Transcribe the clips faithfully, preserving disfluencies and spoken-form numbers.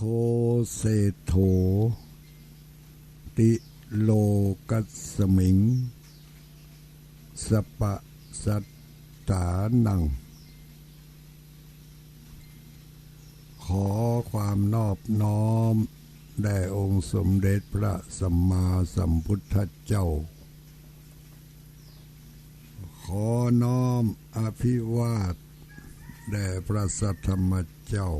โท เศรษโฐ ติโลกัสมิง สปะสัตตานัง ขอความนอบน้อมแด่องค์สมเด็จพระสัมมาสัมพุทธเจ้า ขอน้อมอภิวาทแด่พระสัทธรรมเจ้า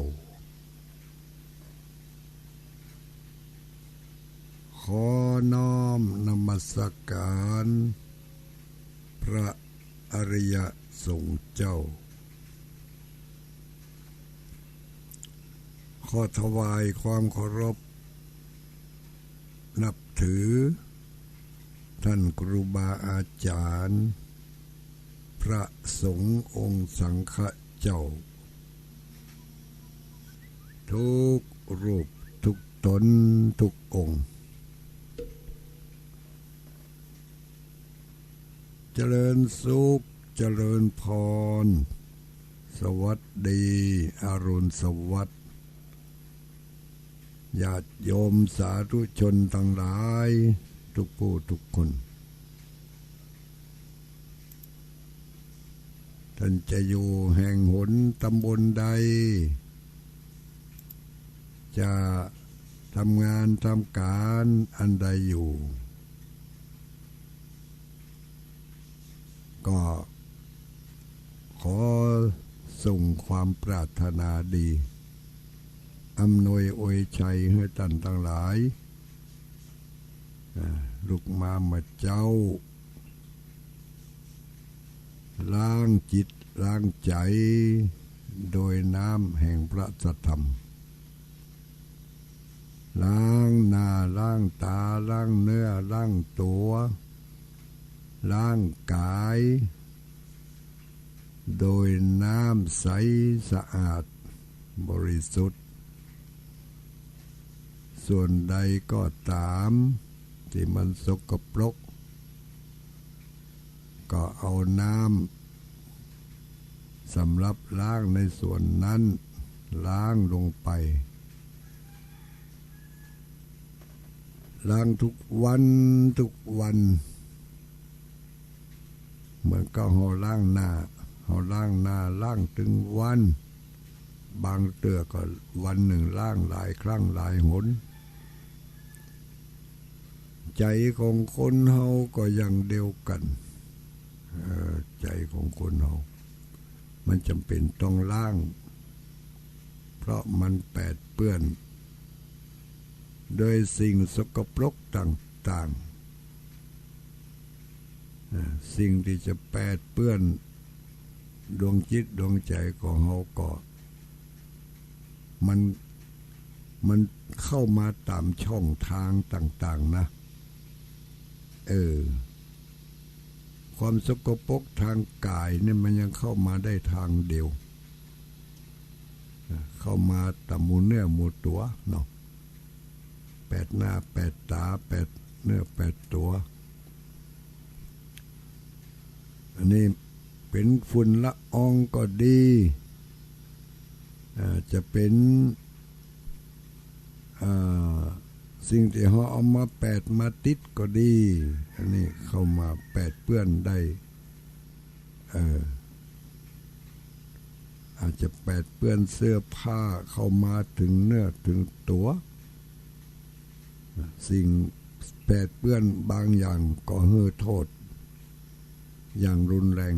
ขอน้อมนมัสการพระอริยสงฆ์เจ้า ขอถวายความเคารพนับถือ ท่านครูบาอาจารย์ พระสงฆ์องค์สังฆะเจ้า ทุกรูปทุกตนทุกองค์ เจริญสุข เจริญพร สวัสดี อรุณสวัสดิ์ ญาติโยมสาธุชนตังหลาย ทุกผู้ทุกคน ท่านจะอยู่แห่งหนตำบลใด จะทำงานทำก๋านอันใดอยู่ ก็ขอส่งความปรารถนาดี อำนวยอวยชัยหื้อต้านตังหลาย อ่า ลูกมาเมื่อเจ๊า ล้างจิตล้างใจ๋ โดยน้ำแห่งพระสัทธรรม ล้างหน้าล้างต๋า ล้างเนื้อล้างตั๋ว ล้างก๋าย โดยน้ำใสสะอาดบริสุทธิ์ ส่วนใดก็ต๋ามตี้มันสกปรก ก็เอาน้ำสำหรับล้างในส่วนนั้นล้างลงไป ล้างทุกวันทุกวัน เหมือนกับเฮาล้างหน้า เฮาล้างหน้าล้างตึงวัน บางเตื้อก็วันนึ่งล้างหลายครั้งหลายหน ใจ๋ของคนเฮาก็อย่างเดียวกั๋น เอ่อ ใจ๋ของคนเฮา มันจ๋ำเป๋นต้องล้าง เพราะมันแปดเปื้อน โดยสิ่งสกปรกต่างๆ อ่า สิ่งตี้จะแปดเปื้อนดวงจิตดวงใจ๋ของเฮาก็ มัน มันเข้ามาต๋ามช่องตางต่างๆ นะ เออ ความสกปรกตางก๋ายนี่มันยังเข้ามาได้ตางเดียว อ่า เข้ามาต๋ามหมู่เนื้อหมู่ตั๋วเนาะ แปดหน้าแปดต๋า แปดเนื้อแปดตั๋ว อันนี้เป๋นฝุ่นละอองก็ดี อ่า จะเป๋น อ่า สิ่งตี้เฮาเอามาแปดมาติดก็ดี อันนี้เข้ามาแปดเปื้อนได้ เออ อาจจะแปดเปื้อนเสื้อผ้าเข้ามาเถิงเนื้อเถิงตั๋ว สิ่งแปดเปื้อนบางอย่างก็หื้อโต้ษอย่างรุนแรง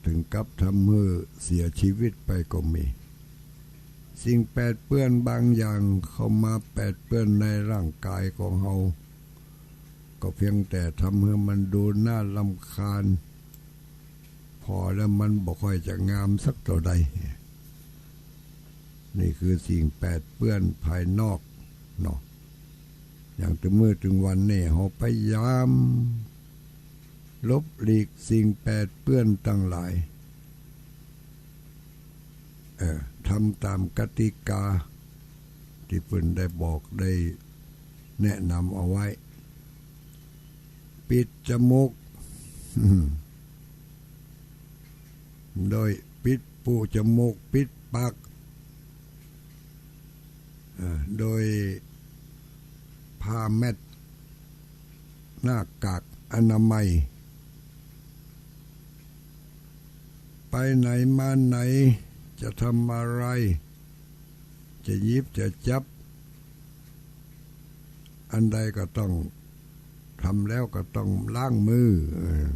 เถิงกับทำหื้อเสียจีวิตไปก็มี สิ่งแปดเปื้อนบางอย่างเข้ามาแปดเปื้อนในร่างก๋ายของเฮา ก็เพียงแต่ทำหื้อมันดูน่ารำคาญ ผ่อแล้วมันบ่ค่อยจะงามสักเต้าใด นี่คือสิ่งแปดเปื้อนภายนอกเนาะ อย่างเถิงมื้อเถิงวันนี่ เฮาพยายามหลบหลีกสิ่งแปดเปื้อนตังหลาย เออ ทำต๋ามกติกาตี้เปิ้นได้บอกได้แนะนำเอาไว้ ปิดจมูก โดยปิดปูจมูก ปิดปาก เอ่อ โดยผ้าแมส หน้ากากอนามัย ไปไหนมาไหน จะทำอะไร จะหยิบจะจับ อันใดก็ต้อง ทำแล้วก็ต้องล้างมือ เออ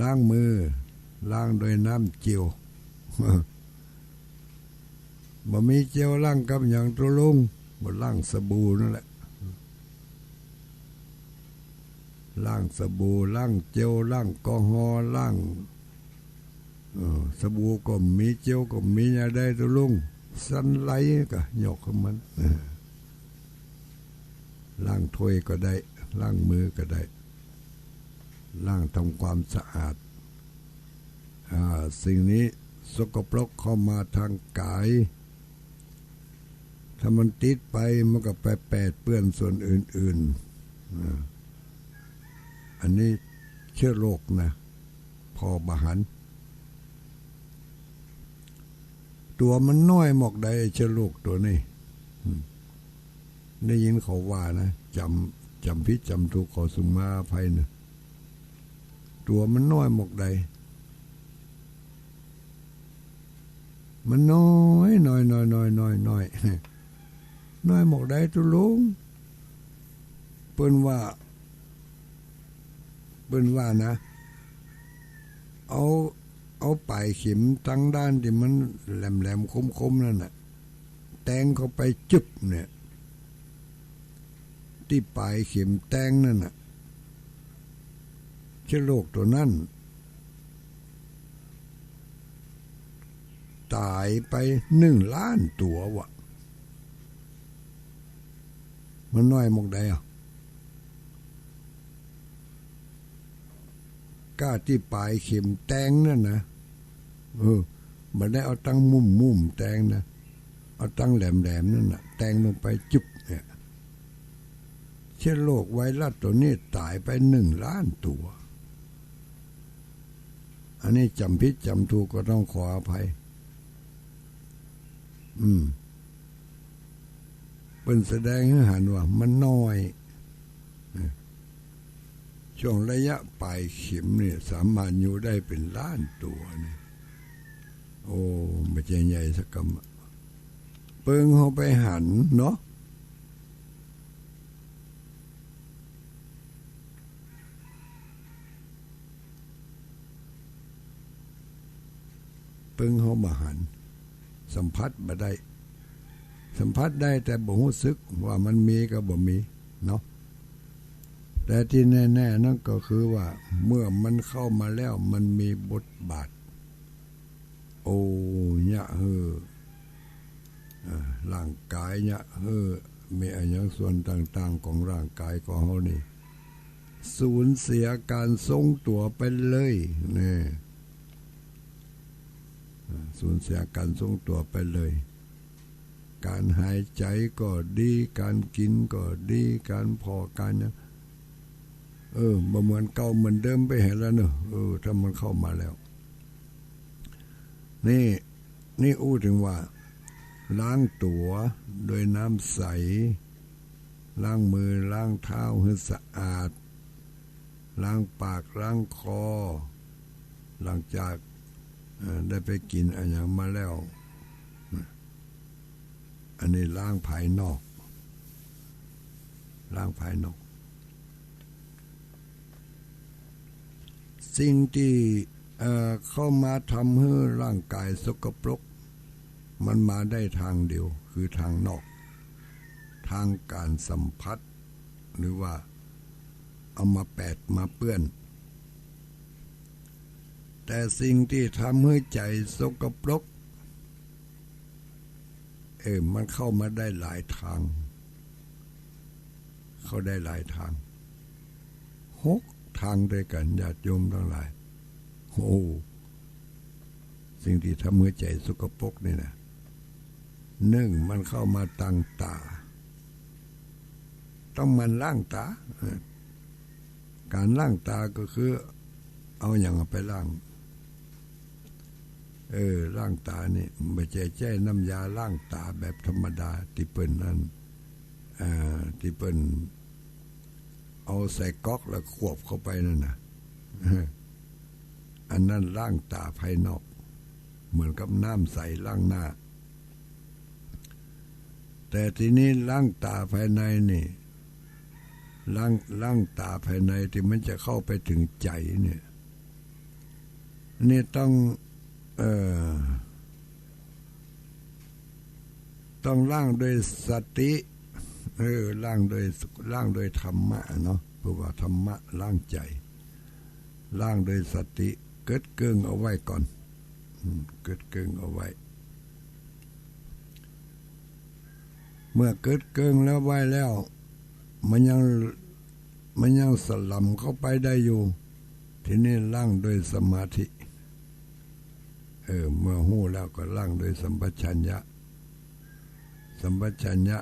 ล้างมือ ล้างด้วยน้ำเจล บ่มีเจลล้างกับหยังตุ๊ลุง บ่ล้างสบู่นั่นแหละ ล้างสบู่ ล้างเจล ล้างแอลกอฮอล์ ล้าง เออ สบู่ก็มี เจลก็มี อันใดตุ๊ลุง สันไหลก็ยกขึ้นมัน เออ ล้างถ้วยก็ได้ ล้างมือก็ได้ ล้างทำความสะอาด อ่า สิ่งนี้สกปรกเข้ามาทางกาย ถ้ามันติดไปมันก็ไปแปดเปื้อนส่วนอื่นๆ อ่า อันนี้เชื้อโรคนะ ผ่อบ่หัน ตั๋วมันน้อยหมอกใดเชื้อโรคตั๋วนี้ อืม ได้ยินเขาว่านะ จ๋ำ จ๋ำผิดจ๋ำถูกขอสุมาอภัยนะ ตั๋วมันน้อยหมอกใด มันน้อย น้อย น้อย น้อยหมอกใดตุ๊ลุง เปิ้นว่า เปิ้นว่านะ เอา เอาป๋ายเข็มตังด้านตี้มันแหลมๆ คมๆ นั่นน่ะ แตงเข้าไปจึ๊บเนี่ย ตี้ป๋ายเข็มแตงนั่นน่ะ เชื้อโรคตั๋วนั้น ต๋ายไปหนึ่งล้านตั๋ววะ มันน้อยหมอกใดอะ ก้าตี้ป๋ายเข็มแตงนั่นนะ เออ บ่ได้เอาตังมุ่มๆ แตงนะ เอาตังแหลมๆ นั่นน่ะ แตงลงไปจึ๊บเนี่ย เชื้อโรคไวรัสตั๋วนี้ต๋ายไปหนึ่งล้านตั๋ว อันนี้จ๋ำผิดจ๋ำถูกก็ต้องขออภัย อืม เปิ้นแสดงหื้อหันว่ามันน้อย ช่วงระยะป๋ายเข็มเนี่ยสามารถอยู่ได้เป๋นล้านตั๋วเนี่ย โอ้ บ่ใจ้ใหญ่สักกำอะ เปิงเฮาไปหันเนาะ เปิงเฮาบ่หัน สัมผัสบ่ได้ สัมผัสได้แต่บ่ฮู้สึกว่ามันมีกับบ่มีเนาะ แต่ตี้แน่ๆ นั้นก็คือว่าเมื่อมันเข้ามาแล้วมันมีบทบาท โอ้ เยียะหื้อ อ่า ร่างก๋ายเยียะหื้อ มีอะหยังส่วนต่างๆ ของร่างก๋ายของเฮานี่ สูญเสียก๋านทรงตั๋วไปเลย นี่ อ่า สูญเสียก๋านทรงตั๋วไปเลย ก๋านหายใจ๋ก็ดี ก๋านกิ๋นก็ดี ก๋านผ่อ ก๋านหยัง เออ บ่เหมือนเก่าเหมือนเดิมไปแหละเนาะ เออ ถ้ามันเข้ามาแล้ว นี่ นี่อู้เถิงว่า ล้างตั๋วด้วยน้ำใส ล้างมือล้างเท้าหื้อสะอาด ล้างปากล้างคอ หลังจาก เอ่อ ได้ไปกิ๋นอะหยังมาแล้ว อันนี้ล้างภายนอก ล้างภายนอก สิ่งตี้ เอ่อ เข้ามาทำหื้อร่างก๋ายสกปรก มันมาได้ตางเดียว คือตางนอก ตางก๋านสัมผัส หรือว่าเอามาแปดมาเปื้อน แต่สิ่งตี้ทำหื้อใจ๋สกปรก เออ มันเข้ามาได้หลายตาง เข้าได้หลายตาง หกตางด้วยกั๋น ญาติโยมตังหลาย โอ้ สิ่งตี้ทำหื้อใจ๋สกปรกนี่นะ นึ่ง มันเข้ามาตางต๋า ต้องหมั่นล้างต๋า เออ ก๋านล้างต๋าก็คือ เอาหยังไปล้าง เออ ล้างต๋านี่ บ่ใจ้ใจ๊น้ำยาล้างต๋าแบบธรรมดา ตี้เปิ้นอัน อ่า ตี้เปิ้นเอาใส่ก๊อกแล้วควบเข้าไปนั่นน่ะ อันนั้นล้างต๋าภายนอก เหมือนกับน้ำใสล้างหน้า แต่ทีนี้ล้างต๋าภายในนี่ ล้าง ล้างต๋าภายในตี้มันจะเข้าไปเถิงใจ๋เนี่ย นี่ต้อง เอ่อ ต้องล้างด้วยสติ เออ ล้างด้วย ล้างด้วยธรรมะเนาะ เพราะว่าธรรมะล้างใจ๋ ล้างด้วยสติ เกิดเกิ่งเอาไว้ก่อน อืม เกิดเกิ่งเอาไว้ เมื่อเกิดเกิ่งแล้วไว้แล้ว มันยัง มันยังสะหล่ำเข้าไปได้อยู่ ทีนี้ล้างด้วยสมาธิ เออ เมื่อฮู้แล้วก็ล้างด้วยสัมปชัญญะ สัมปชัญญะ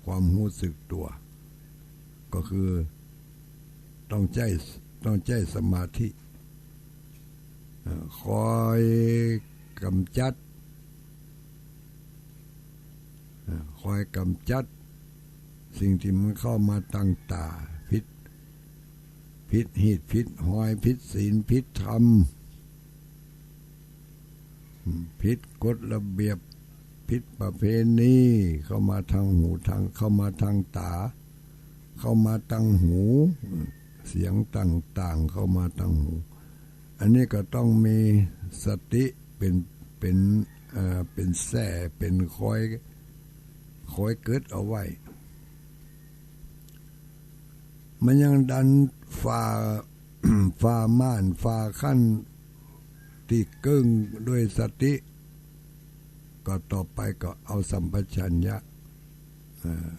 ความฮู้สึกตั๋ว ก็คือต้องใจ๊ ต้องใจ๊สมาธิ เอ่อ คอยก๋ำจัด เอ่อ คอยก๋ำจัดสิ่งตี้มันเข้ามาตังต๋า ผิด ผิดฮีต ผิดหอย ผิดศีล ผิดธรรม ผิดกฎระเบียบ ผิดประเพณี เข้ามาตังหูตัง เข้ามาตังต๋า เข้ามาตังหู เสียงต่างๆ เข้ามาตังหู อันนี้ก็ต้องมีสติเป๋น เป๋น เอ่อ เป๋นแส้ เป๋นคอย คอยเกิดเอาไว้ มันยังดันฝ่า ฝ่าม่าน ฝ่ากั้น ตี้เกิ่งด้วยสติ ก็ต่อไปก็เอาสัมปชัญญะ เอ่อ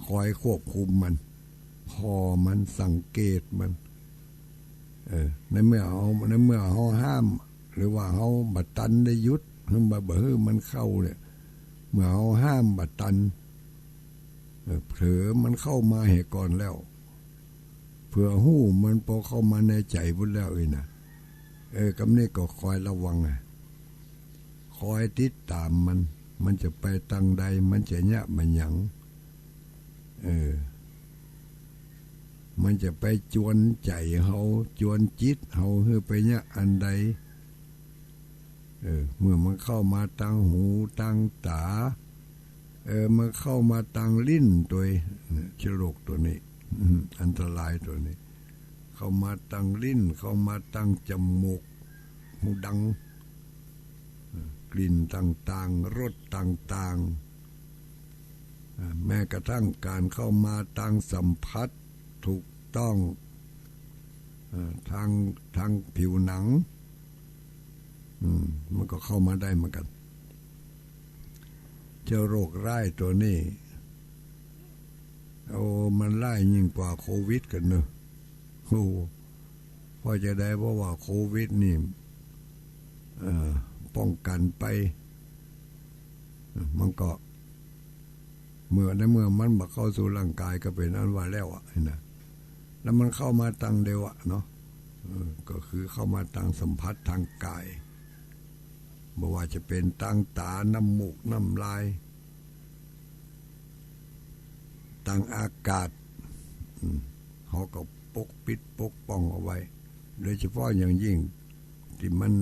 คอยควบคุมมัน ผ่อมัน สังเกตมัน เออ ในเมื่อเฮา ในเมื่อเฮาห้าม หรือว่าเฮาบ่ตันได้หยุด หื้อบ่ บ่หื้อมันเข้าเนี่ย เมื่อเฮาห้ามบ่ตัน เออ เผลอมันเข้ามาเหียก่อนแล้ว เผื่อฮู้มันปอเข้ามาในใจ๋พุ้นแล้วอี้นะ เออ กำนี้ก็คอยระวังอะ คอยติดต๋ามมัน มันจะไปตังใด มันจะเยียะมาหยัง เออ มันจะไปจวนใจ๋เฮา จวนจิตเฮา หื้อไปเยียะอันใด เออ เมื่อมันเข้ามาตังหูตังต๋า เออ มันเข้ามาตังลิ้นตวย เชื้อโรคตั๋วนี้ อืม อันตรายตั๋วนี้ เข้ามาตังลิ้น เข้ามาตังจมูก ฮูดัง เออ กลิ่นต่างๆ รสต่างๆ เอ่อ แม้กระทั่งก๋านเข้ามาตังสัมผัสถูกต้อง เอ่อ ทาง ทางผิวหนัง อืม มันก็เข้ามาได้เหมือนกั๋น เจ้าโรคร้ายตั๋วนี้ โอ้ มันร้ายยิ่งกว่าโควิดกั๋นเนาะ โอ้ เพราะจะได้ เพราะว่าโควิดนี่ เอ่อ ป้องกั๋นไป มันก็ เมื่อ ในเมื่อมันบ่เข้าสู่ร่างก๋ายก็เป๋นอันว่าแล้วอะนะ แล้วมันเข้ามาตังเดียวอะเนาะ เออ ก็คือเข้ามาตังสัมผัสตางก๋าย บ่ว่าจะเป๋นตางต๋า น้ำมูก น้ำลาย ตางอากาศ อืม เฮาก็ปกปิดปกป้องเอาไว้ โดยเฉพาะอย่างยิ่ง ตี้มัน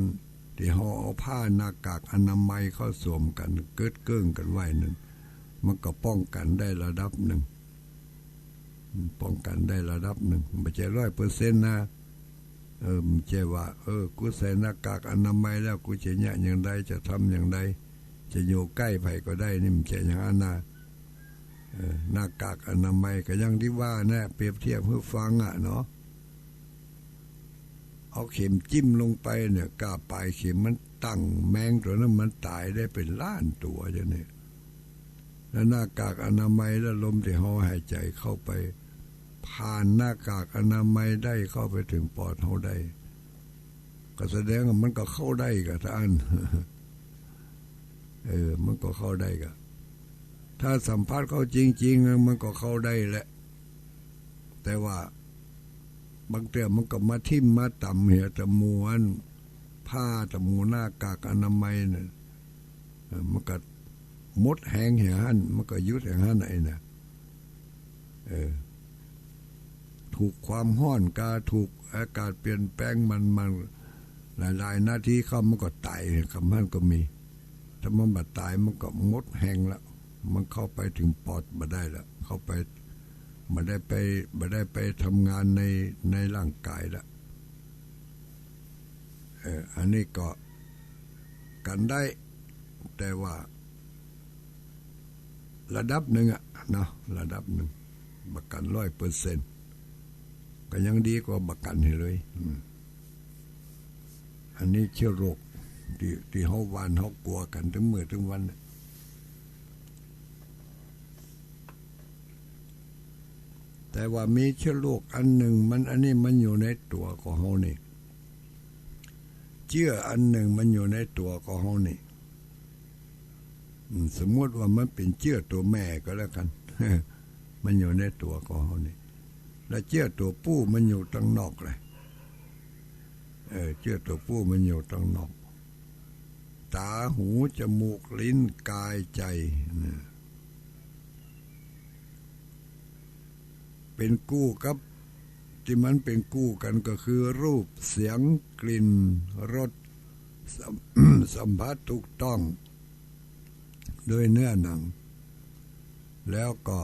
ตี้เฮาเอาผ้าหน้ากากอนามัยเข้าสวมกั๋น เกิดเกิ่งกั๋นไว้นั่น มันก็ป้องกั๋นได้ระดับนึ่ง อืม ป้องกั๋นได้ระดับนึ่ง บ่ใจ้ร้อยเปอร์เซ็นต์นะ เออ บ่ใจ้ว่า เออ กูใส่หน้ากากอนามัยแล้ว กูจะเยียะอย่างใด จะทำอย่างใด จะอยู่ใก้ใผก็ได้ นี่บ่ใจ้อย่างอั้นนะ เออ หน้ากากอนามัยก็อย่างตี้ว่านะ เปรียบเทียบหื้อฟังอะเนาะ เอาเข็มจิ้มลงไปเนี่ย ก้าป๋ายเข็มมันตั้งแมงตั๋วนั้นมันต๋ายได้เป๋นล้านตั๋วอย่างนี้ แล้วหน้ากากอนามัยแล้วลมตี้เฮาหายใจ๋เข้าไป ผ่านหน้ากากอนามัยได้เข้าไปเถิงปอดเฮาได้ ก็แสดงว่ามันก็เข้าได้ก่ะต้าน เออ มันก็เข้าได้ก่ะ ถ้าสัมผัสเข้าจริงๆ มันก็เข้าได้แหละ แต่ว่าบางเตื้อมันก็มาทิ่มมาตำเหียตะมวน ผ้าตะหมู่หน้ากากอนามัยน่ะ เออ มันก็หมดแฮงแห่งหั้น มันก็หยุดแห่งหั้นไอ้น่ะ เออ ถูกความฮ้อนกา ถูกอากาศเปลี่ยนแปลงมันๆ หลายๆ นาทีเข้ามันก็ต๋าย กำหั้นก็มี ถ้ามันบ่ต๋ายมันก็หมดแฮงละ มันเข้าไปเถิงปอดบ่ได้ละ เข้าไป บ่ได้ไป บ่ได้ไปทำงานใน ในร่างกายละ เออ อันนี้ก็กั๋นได้ แต่ว่าระดับนึ่งอะเนาะ ระดับนึ่ง บ่กั๋นร้อยเปอร์เซ็นต์ ก็ยังดีกว่าบ่กั๋นหื้อเลย อืม อันนี้เจื้อโรคตี้ ตี้เฮาหวาดเฮากั๋วกั๋นตึงมื้อตึงวันน่ะ แต่ว่ามีเจื้อโรคอันนึ่ง มัน อันนี้มันอยู่ในตั๋วของเฮานี่ เจื้ออันนึ่งมันอยู่ในตั๋วของเฮานี่ อืม สมมุติว่ามันเป๋นเจื้อตั๋วแม่ก็แล้วกั๋น มันอยู่ในตั๋วของเฮานี่ แล้วเจื้อตั๋วปู่มันอยู่ตังนอกแหละ เออ เจื้อตั๋วปู่มันอยู่ตังนอก ต๋า หู จมูก ลิ้น ก๋าย ใจ๋ นะ เป๋นกู้กับ ตี้มันเป๋นกู้กั๋นก็คือ รูป เสียง กลิ่น รส สัม- สัมผัสถูกต้อง โดยเนื้อหนัง แล้วก็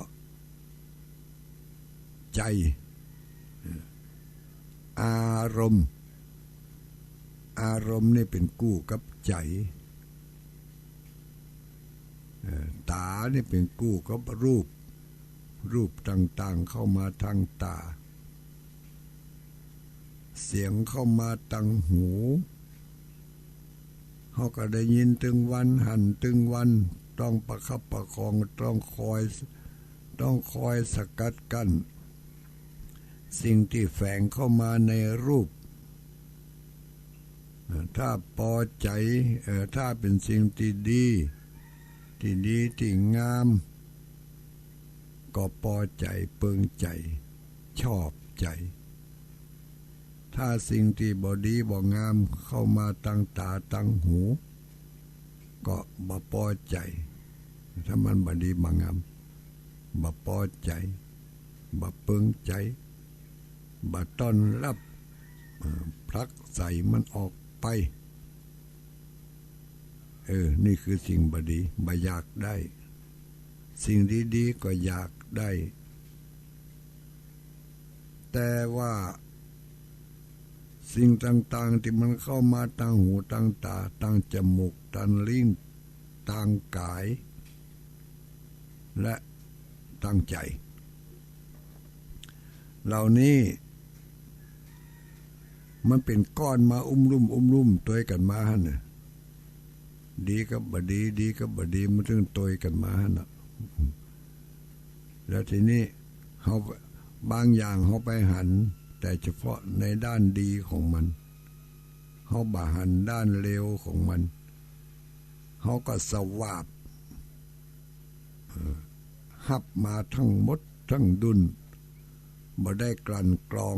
ใจ๋ อารมณ์ อารมณ์นี่เป๋นกู้กับใจ๋ เออ ต๋านี่เป๋นกู้กับรูป รูปต่างๆ เข้ามาตางต๋า เสียงเข้ามาตางหู เฮาก็ได้ยินตึงวัน หันตึงวัน ต้องประคับประคอง ต้องคอย ต้องคอยสกัดกั้น สิ่งตี้แฝงเข้ามาในรูป ถ้าปอใจ๋ เอ่อ ถ้าเป๋นสิ่งตี้ดี ตี้ดี ตี้งาม ก็ปอใจ๋ เปิงใจ๋ ชอบใจ๋ ถ้าสิ่งตี้บ่ดีบ่งามเข้ามาตางต๋าตางหู ก็บ่ปอใจ๋ ถ้ามันบ่ดีบ่งาม บ่ปอใจ๋ บ่เปิงใจ๋ บ่ต้อนฮับ เอ่อ ผลักไส้มันออกไป เออ นี่คือสิ่งบ่ดี บ่อยากได้ สิ่งดีๆ ก็อยากได้ แต่ว่าสิ่งต่างๆ ตี้มันเข้ามาตางหู ตางต๋า ตางจมูก ตางลิ้น ตางก๋าย และตางใจ๋ เหล่านี้ มันเป๋นก้อนมาอุ้มลุ่ม อุ้มลุ่มตวยกั๋นมาหั้นน่ะ ดีกับบ่ดี ดีกับบ่ดี มันตึงตวยกั๋นมาหั้นน่ะ แล้วทีนี้เฮา บางอย่างเฮาไปหันแต่เฉพาะในด้านดีของมัน เฮาบ่หันด้านเลวของมัน เฮาก็สวาป เอ่อ ฮับมาตึงหมดตึงดุ้น บ่ได้กลั่นกรอง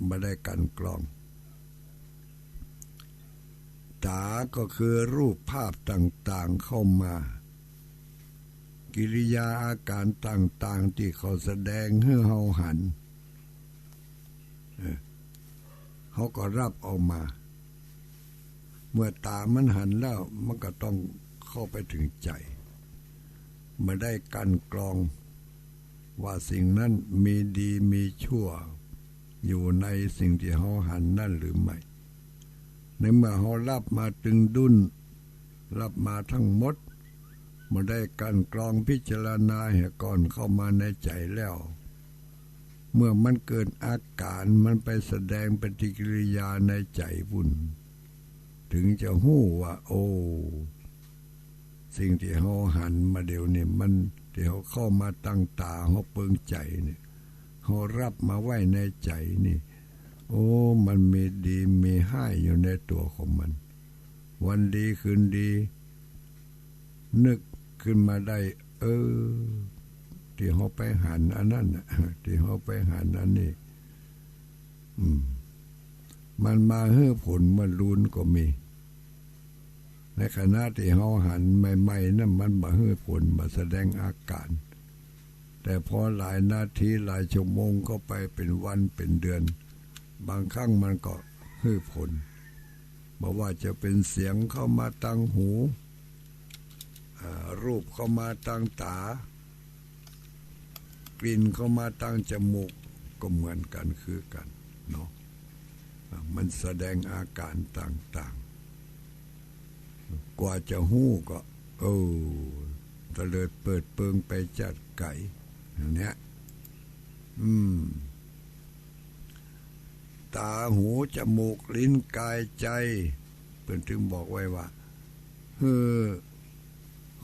บ่ได้กลั่นกรอง ต๋าก็คือรูปภาพต่างๆ เข้ามา กิริยาอาก๋านต่างๆ ตี้เขาแสดงหื้อเฮาหัน เออ เฮาก็ฮับเอามา เมื่อต๋ามันหันแล้ว มันก็ต้องเข้าไปเถิงใจ๋ บ่ได้กลั่นกรอง ว่าสิ่งนั้นมีดีมีชั่ว อยู่ในสิ่งตี้เฮาหันนั้นหรือไม่ ในเมื่อเฮาฮับมาตึงดุ้น ฮับมาตึงหมด บ่ได้กลั่นกรองพิจารณาเหียก่อนเข้ามาในใจ๋แล้ว เมื่อมันเกิดอาก๋าน มันไปแสดงปฏิกิริยาในใจ๋ปุ้น เถิงจะฮู้ว่า โอ้ สิ่งตี้เฮาหันมาเดี๋ยวนี้ มันตี้เฮาเข้ามาตางต๋า เฮาเปิงใจ๋นี่ เฮาฮับมาไว้ในใจ๋นี่ โอ้ มันมีดีมีฮ้ายอยู่ในตั๋วของมัน วันดีคืนดี นึกขึ้นมาได้ เออ ตี้เฮาไปหันอันนั้นน่ะ ตี้เฮาไปหันอันนี้ อืม มันมาหื้อผลเมื่อลูนก็มี ในขณะตี้เฮาหันใหม่ๆ นั้นมันบ่หื้อผล บ่แสดงอาก๋าน แต่พอหลายนาทีหลายชั่วโมงเข้าไป เป๋นวันเป๋นเดือน บางครั้งมันก็หื้อผล บ่ว่าจะเป๋นเสียงเข้ามาตางหู อ่า รูปเข้ามาตางต๋า กลิ่นเข้ามาตางจมูก ก็เหมือนกั๋นคือกั๋นเนาะ อ่า มันแสดงอาก๋านต่างๆ กว่าจะฮู้ก็ เออ เตลิดเปิดเปิงไปจ๊าดไก๋ อย่างเนี้ย อืม ต๋า หู จมูก ลิ้น ก๋าย ใจ๋ เปิ้นจึงบอกไว้ว่า หื้อ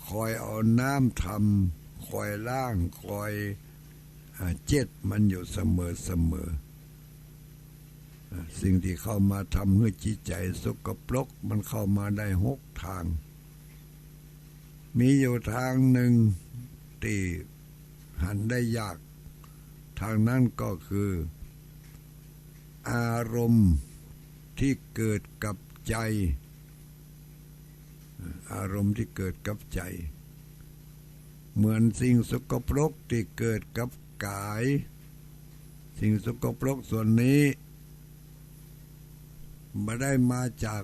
คอยเอาน้ำธรรม คอยล้าง คอย อ่า เจ็ดมันอยู่เสมอๆ อ่า สิ่งตี้เข้ามาทำหื้อจิตใจ๋สกปรก มันเข้ามาได้หกตาง มีอยู่ตางนึ่งตี้หันได้ยาก ตางนั้นก็คือ อารมณ์ตี้เกิดกับใจ๋ อารมณ์ตี้เกิดกับใจ๋ เหมือนสิ่งสกปรกตี้เกิดกับก๋าย สิ่งสกปรกส่วนนี้ บ่ได้มาจาก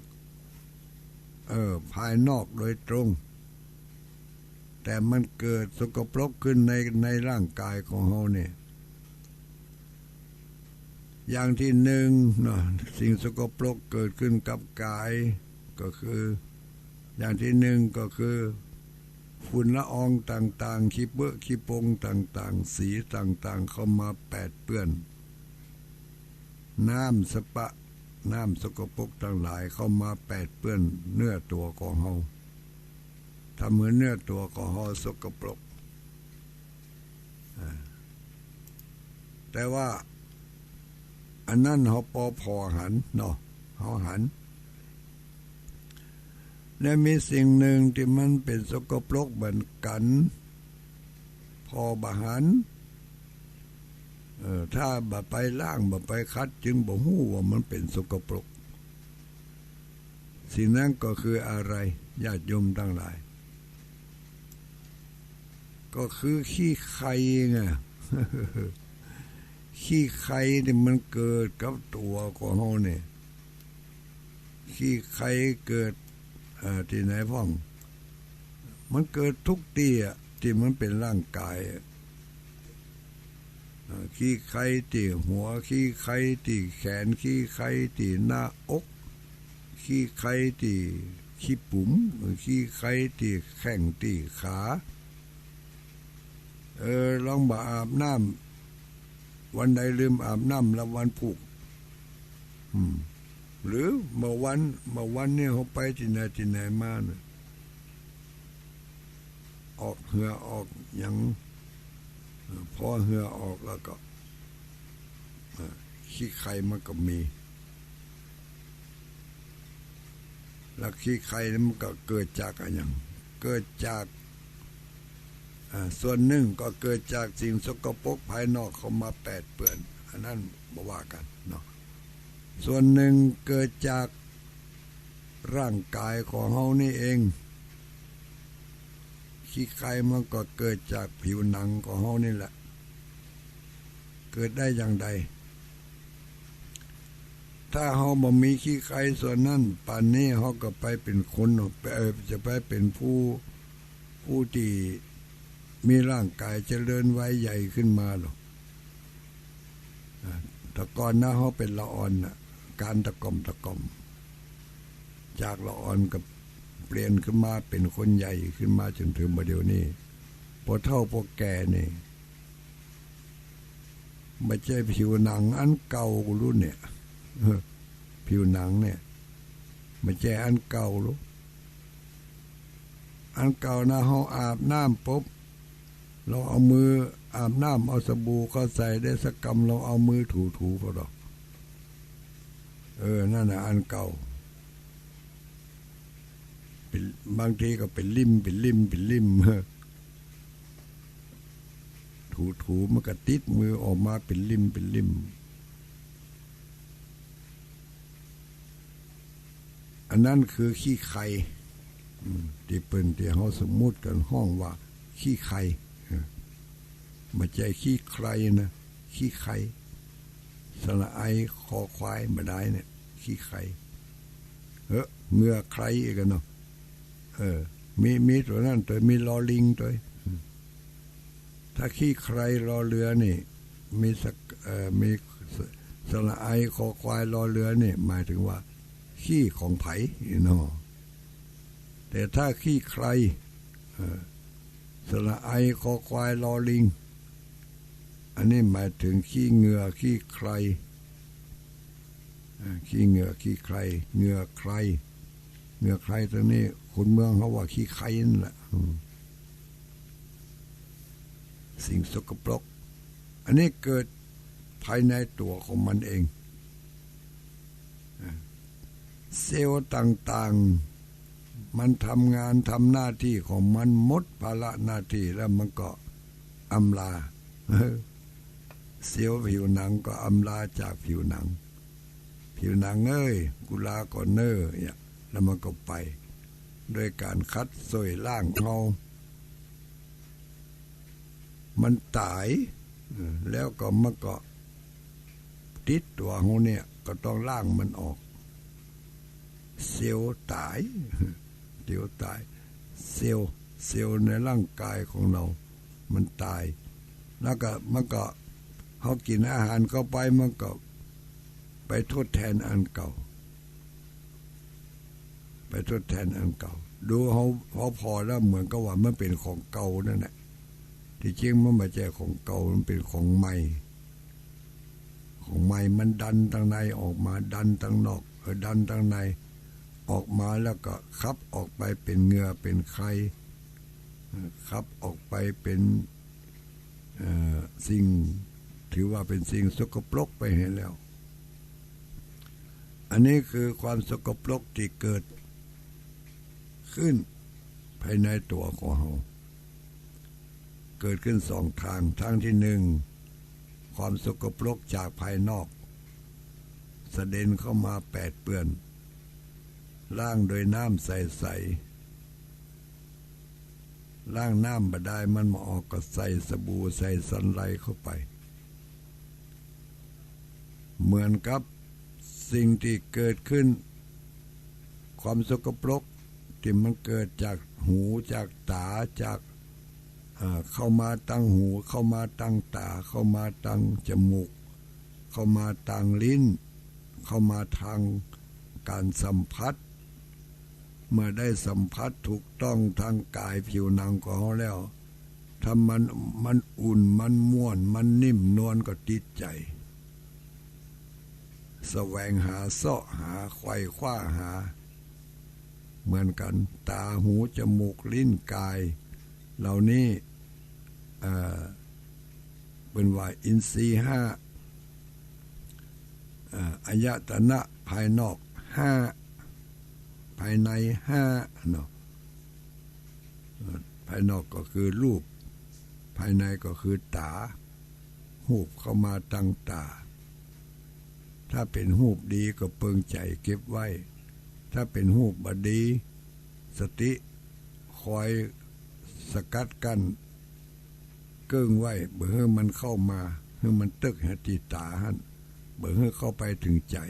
เอ่อ ภายนอกโดยตรง แต่มันเกิดสกปรกขึ้นใน ในร่างก๋ายของเฮานี่ อย่างตี้นึ่งเนาะ สิ่งสกปรกเกิดขึ้นกับก๋าย ก็คือ อย่างตี้นึ่งก็คือ ฝุ่นละอองต่างๆ ขี้เปื้อะขี้ปงต่างๆ สีต่างๆ เข้ามาแปดเปื้อน น้ำสะปะ น้ำสกปรกตังหลายเข้ามาแปดเปื้อนเนื้อตั๋วของเฮา ทำหื้อเนื้อตั๋วของเฮาสกปรก อ่า แต่ว่าอันนั้นเฮาปอผ่อหันเนาะ เฮาหัน และมีสิ่งนึ่งตี้มันเป๋นสกปรกเหมือนกั๋น ผ่อบ่หัน เออ ถ้าบ่ไปล้าง บ่ไปขัด จึงบ่ฮู้ว่ามันเป๋นสกปรก สิ่งนั้นก็คืออะไร ญาติโยมตังหลาย ก็คือขี้ใคร่ไง ขี้ใคร่ตี้มันเกิดกับตั๋วของเฮานี่ ขี้ใคร่เกิด เอ่อ ตี้ไหนพ่อง มันเกิดกู้ตี้อะ ตี้มันเป๋นร่างก๋ายอะ เอ่อ ขี้ใคร่ตี้หัว ขี้ใคร่ตี้แขน ขี้ใคร่ตี้หน้าอก ขี้ใคร่ตี้ขี้ปุ๋ม ขี้ใคร่ตี้แข้งตี้ขา เออ ลองบ่อาบน้ำ วันใดลืมอาบน้ำละวันพูก อืม หรือเมื่อวัน เมื่อวันนี้เฮาไปตี้ไหนตี้ไหนมาน่ะ ออกเหื่อออกหยัง เออ พอเหื่อออกแล้วก็ เออ ขี้ใคร่มันก็มี แล้วขี้ใคร่นี่มันก็เกิดจากอะหยัง เกิดจาก อ่า ส่วนนึ่งก็เกิดจากสิ่งสกปรกภายนอกเข้ามาแปดเปื้อน อันนั้นบ่ว่ากั๋นเนาะ ส่วนนึ่งเกิดจากร่างก๋ายของเฮานี่เอง ขี้ใคร่มันก็เกิดจากผิวหนังของเฮานี่แหละ เกิดได้อย่างใด ถ้าเฮาบ่มีขี้ใคร่ส่วนนั้น ป่านนี้เฮาก็ไปเป๋นคน เอ่อ จะไปเป๋นผู้ ผู้ตี้มีร่างก๋ายเจริญวัยใหญ่ขึ้นมาหรอก อ่า แต่ก่อนนะ เฮาเป๋นละอ่อนน่ะ ก๋านตะก่อมตะก่อม จากละอ่อนก็เปลี่ยนขึ้นมาเป๋นคนใหญ่ขึ้นมาจ๋นเถิงบ่าเดี่ยวนี้ ปอเฒ่าปอแก่นี่ บ่ใจ้ผิวหนังอันเก่าลู้เนี่ย เออ ผิวหนังเนี่ย บ่ใจ้อันเก่าลู้ อันเก่านะ เฮาอาบน้ำปุ๊บ ลองเอามืออาบน้ำ เอาสบู่เข้าใส่ได้สักกำ ลองเอามือถูๆ พอดอก เออ นั่นน่ะอันเก่า เป๋น บางทีก็เป๋นริ่ม เป๋นริ่ม เป๋นริ่ม ถูๆ มันก็ติดมือออกมาเป๋นริ่ม เป๋นริ่ม นั้นคือขี้ใคร อืม ตี้เปิ้น ตี้เฮาสมมุติกั๋นฮ้องว่าขี้ใคร เออ บ่ใจ้ขี้ใครนะ ขี้ใคร สระไอ คอควาย บ่ได้เนี่ย ขี้ใคร เออ เหงื่อใครอีกกั๋นเนาะ เออ มี มีตั๋วนั้นตวย มีลอลิงตวย อืม ถ้าขี้ใครรอเรือนี่ มีสระ เอ่อ มีส- สระไอ คอควาย รอเรือนี่ หมายเถิงว่า ขี้ของใผเนาะ แต่ถ้าขี้ใคร เอ่อ สระไอ คอควาย รอลิง อันนี้หมายเถิงขี้เหงื่อ ขี้ใคร อ่า ขี้เหงื่อ ขี้ใคร เหงื่อใคร เหงื่อใครตรงนี้ คนเมืองเขาว่าขี้ใครนั่นแหละ อืม สิ่งสกปรก อันนี้เกิดภายในตั๋วของมันเอง อ่า เซลล์ต่างๆ มันทำงานทำหน้าตี้ของมันหมดภาระหน้าตี้แล้วมันก็อำลา เซลล์ผิวหนังก็อำลาจากผิวหนัง ผิวหนังเอ้ย กูลาก่อนเน่อ เนี่ย แล้วมันก็ไป โดยก๋านขัดส้วยล้างเอา มันต๋าย เออ แล้วก็มันก็ติดตั๋วเฮาเนี่ย ก็ต้องล้างมันออก เซลล์ต๋าย เซลล์ต๋าย เซลล์ เซลล์ในร่างกายของเฮา มันต๋าย แล้วก็มันก็ เฮากิ๋นอาหารเข้าไป มันก็ไปทดแทนอันเก่า ไปทดแทนอันเก่า ดูเฮา เฮาผ่อแล้วเหมือนกับว่ามันเป๋นของเก่านั่นแหละ ตี้จริงมันบ่ใจ้ของเก่า มันเป๋นของใหม่ ของใหม่มันดันตางในออกมา ดันตางนอก เออ ดันตางในออกมาแล้วก็ขับออกไปเป๋นเหงื่อเป๋นใคร เอ่อ ขับออกไปเป๋น เอ่อ สิ่ง ถือว่าเป๋นสิ่งสกปรกไปหั้นแล้ว อันนี้คือความสกปรกตี้เกิดขึ้นภายในตั๋วของเฮา เกิดขึ้นสองตาง ตางตี้นึ่ง ความสกปรกจากภายนอก สะเด็นเข้ามาแปดเปื้อน ล้างโดยน้ำใสๆ ล้างน้ำบ่ได้มันบ่ออก ก็ใส่สบู่ใส่สันไลเข้าไป เหมือนกับสิ่งตี้เกิดขึ้น ความสกปรกตี้มันเกิดจากหู จากต๋า จาก เอ่อ เข้ามาตางหู เข้ามาตางต๋า เข้ามาตางจมูก เข้ามาตางลิ้น เข้ามาตางก๋านสัมผัส เมื่อได้สัมผัสถูกต้องตางก๋ายผิวหนังของเฮาแล้ว ถ้ามัน มันอุ่น มันม่วน มันนิ่มนวลก็ติดใจ๋ แสวงหา เซาะหา ไขว่คว้าหา เหมือนกั๋น ต๋า หู จมูก ลิ้น ก๋าย เหล่านี้ เอ่อ เปิ้นว่าอินทรีย์ห้า เอ่อ อายตนะภายนอกห้า ภายในห้าเนาะ เอ่อ ภายนอกก็คือรูป ภายในก็คือต๋า ฮูปเข้ามาตางต๋า ถ้าเป๋นฮูปดีก็เปิงใจ๋เก็บไว้ ถ้าเป๋นฮูปบ่ดี สติคอยสกัดกั้น เกิ้งไว้ บ่หื้อมันเข้ามา หื้อมันตึกหาตี้ต๋าหั้น บ่หื้อเข้าไปเถิงใจ๋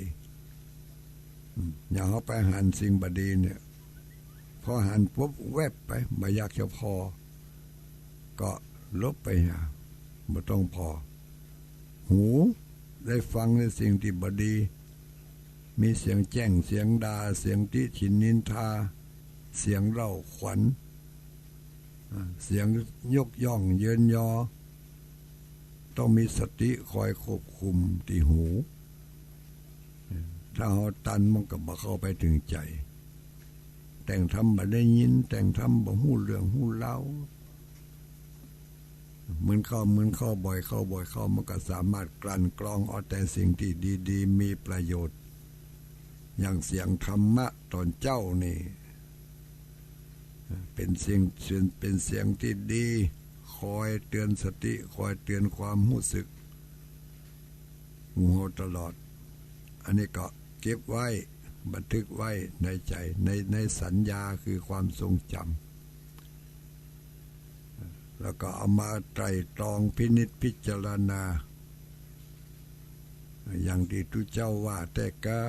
อืม อย่างเฮาไปหันสิ่งบ่ดีเนี่ย ผ่อหันปุ๊บแวบไป บ่อยากจะผ่อ ก็หลบไปหา บ่ต้องผ่อ หูได้ฟังในสิ่งตี้บ่ดี มีเสียงแจ้ง เสียงด่า เสียงติฉินนินทา เสียงเล่าขวัญ อ่า เสียงยกย่องเยินยอ ต้องมีสติคอยควบคุมตี้หู ถ้าเฮาตันมันก็บ่เข้าไปเถิงใจ๋ แต่งธรรมบ่ได้ยิน แต่งธรรมบ่ฮู้เรื่องฮู้ราว มึนเข้า มึนเข้า บ่อยเข้า บ่อยเข้า มันก็สามารถกลั่นกรองเอาแต่สิ่งตี้ดีๆ มีประโยชน์ อย่างเสียงธรรมะต๋อนเจ๊านี่ เป๋นเสียง เป๋นเสียงตี้ดี คอยเตือนสติ คอยเตือนความฮู้สึก หมู่เฮาตลอด อันนี้ก็เก็บไว้ บันทึกไว้ในใจ๋ ใน ในสัญญาคือความทรงจ๋ำ แล้วก็เอามาไตร่ตรองพินิจพิจารณา อย่างตี้ตุ๊เจ้าว่าแต๊ก้า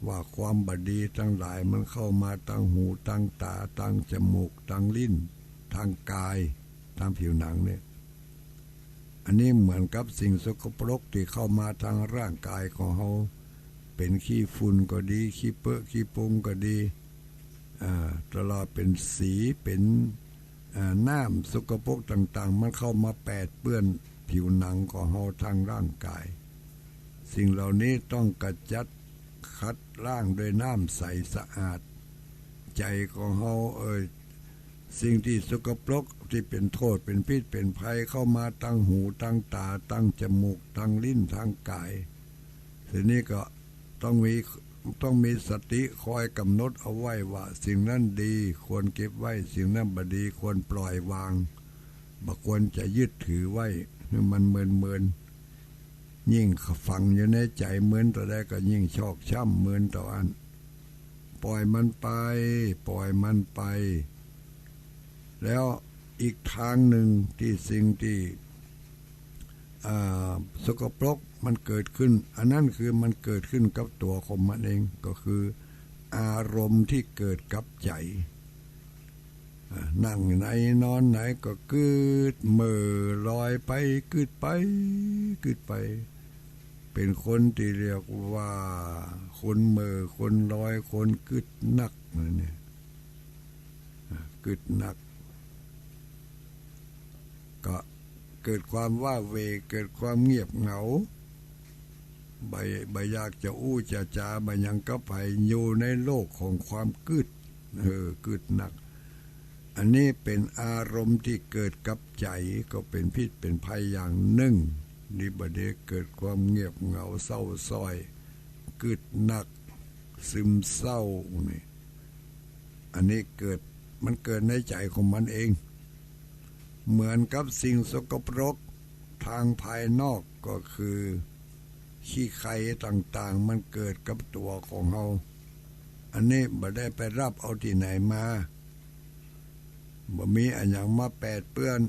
ว่าความบ่ดีตังหลายมันเข้ามาตางหู ตางต๋า ตางจมูก ตางลิ้น ตางก๋าย ตางผิวหนังเนี่ย อันนี้เหมือนกับสิ่งสกปรกตี้เข้ามาตางร่างก๋ายของเฮา เป๋นขี้ฝุ่นก็ดี ขี้เปอะขี้ปุงก็ดี อ่า ตลอดเป๋นสี เป๋น อ่า น้ำสกปรกต่างๆ มันเข้ามาแปดเปื้อนผิวหนังของเฮาตางร่างก๋าย สิ่งเหล่านี้ต้องขจัดขัดล้างด้วยน้ำใสสะอาด ใจ๋ของเฮา เอ่อ สิ่งตี้สกปรกตี้เป๋นโต้ษ เป๋นพิษ เป๋นภัยเข้ามาตางหู ตางต๋า ตางจมูก ตางลิ้น ตางก๋าย ทีนี้ก็ต้องมี ต้องมีสติคอยก๋ำหนดเอาไว้ว่าสิ่งนั้นดีควรเก็บไว้ สิ่งนั้นบ่ดีควรปล่อยวาง บ่ควรจะยึดถือไว้หื้อมันเมินๆ ยิ่งฝังอยู่ในใจ๋เมินเต้าใดก็ยิ่งชอกช้ำเมินเต้าอั้น ปล่อยมันไป ปล่อยมันไป แล้วอีกตางนึ่งตี้สิ่งตี้ อ่า สกปรกมันเกิดขึ้น อันนั้นคือมันเกิดขึ้นกับตั๋วของมันเอง ก็คืออารมณ์ตี้เกิดกับใจ๋ อ่า นั่งไหนนอนไหนก็กึ๊ด เหม่อลอยไป กึ๊ดไป กึ๊ดไป เป๋นคนตี้เรียกว่าคนเหม่อ คนลอย คนกึ๊ดนักนั่นเนี่ย อ่า กึ๊ดนัก ก็เกิดความว้าเหว่ เกิดความเงียบเหงา บ่ บ่อยากจะอู้จะจ๋า บ่หยังกับใผ อยู่ในโลกของความกึ๊ด เออ กึ๊ดนัก อันนี้เป๋นอารมณ์ตี้เกิดกับใจ๋ ก็เป๋นพิษเป๋นภัยอย่างนึ่ง นี่บ่ดี เกิดความเงียบเหงาเศร้าส้อย กึ๊ดนัก ซึมเศร้านี่ อันนี้เกิด มันเกิดในใจ๋ของมันเอง เหมือนกับสิ่งสกปรกตางภายนอกก็คือขี้ใคต่างๆ มันเกิดกับตั๋วของเฮา อันนี้บ่ได้ไปฮับเอาตี้ไหนมา บ่มีอะหยังมาแปดเปื้อน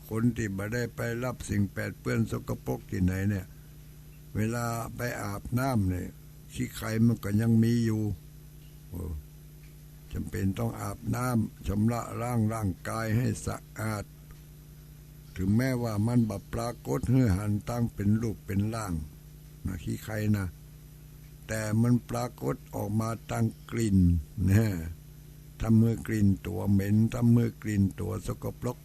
คนตี้บ่ได้ไปฮับสิ่งแปดเปื้อนสกปรกตี้ไหนเนี่ย เวลาไปอาบน้ำเนี่ย ขี้ใคมันก็ยังมีอยู่ เออ จ๋ำเป๋นต้องอาบน้ำ ชำระล้างร่างก๋ายหื้อสะอาด เถิงแม้ว่ามันบ่ปรากฏหื้อหันตางเป๋นรูปเป๋นร่างนะ ขี้ใคนะ แต่มันปรากฏออกมาตางกลิ่นนะ ทำหื้อกลิ่นตั๋วเหม็น ทำหื้อกลิ่นตั๋วสกปรก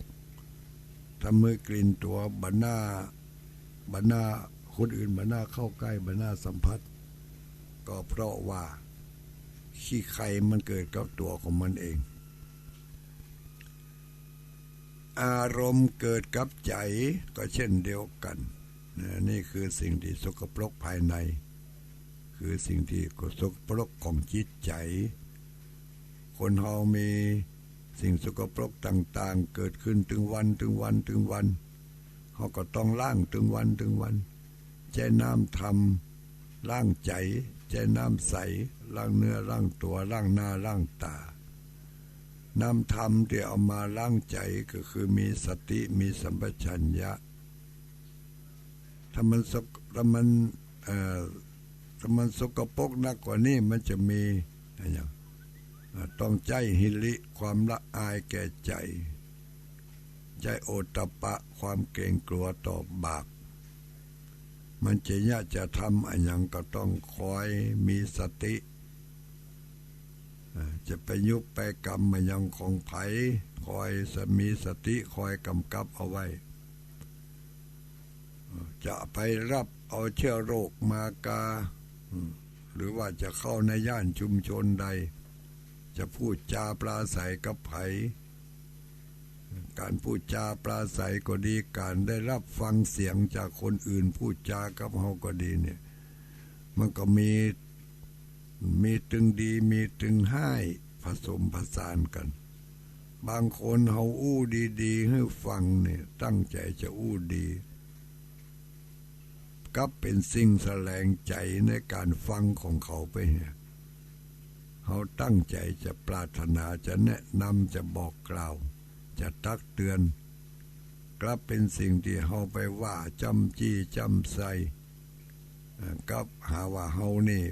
ทำหื้อกลิ่นตั๋วบ่น่า บ่น่า คนอื่นบ่น่าเข้าใก้ บ่น่าสัมผัส ก็เพราะว่าขี้ใคมันเกิดกับตั๋วของมันเอง อารมณ์เกิดกับใจ๋ก็เช่นเดียวกั๋นนะ นี่คือสิ่งตี้สกปรกภายใน คือสิ่งตี้สกปรกของจิตใจ๋ คนเฮามีสิ่งสกปรกต่างๆ เกิดขึ้นตึงวัน ตึงวัน ตึงวัน เฮาก็ต้องล้างตึงวัน ตึงวัน ใจ๊น้ำธรรมล้างใจ๋ ใจ๊น้ำใสล้างเนื้อล้างตั๋ว ล้างหน้าล้างต๋า น้ำธรรมตี้เอามาล้างใจ๋ก็คือมีสติ มีสัมปชัญญะ ถ้ามันสก- ถ้ามัน เอ่อ ถ้ามันสกปรกนักกว่านี้ มันจะมีอะหยัง อ่า ต้องใจ๊หิริ ความละอายแก่ใจ๋ ใจ๊โอตตัปปะ ความเกรงกลัวต่อบาป มันจะยะจะทำอะหยังก็ต้องคอยมีสติ อ่า จะไปยุบไปกำอะหยังของใผ คอยส- มีสติคอยก๋ำกับเอาไว้ จะไปฮับเอาเจื้อโรคมากา อืม หรือว่าจะเข้าในย่านชุมชนใด จะพูดจาปราศรัยกับใผ ก๋านพูดจาปราศรัยก็ดี ก๋านได้ฮับฟังเสียงจากคนอื่นพูดจากับเฮาก็ดีเนี่ย มันก็มี มีตึงดี มีตึงฮ้าย ผสมผสานกั๋น บางคนเฮาอู้ดีๆ หื้อฟังเนี่ย ตั้งใจ๋จะอู้ดี กลับเป๋นสิ่งแสลงใจ๋ในก๋านฟังของเขาไปเหีย เฮาตั้งใจ๋จะปรารถนา จะแนะนำ จะบอกกล่าว จะตักเตือน กลับเป๋นสิ่งตี้เฮาไปว่าจ้ำจี้จ้ำไซ เอ่อ กับหาว่าเฮานี่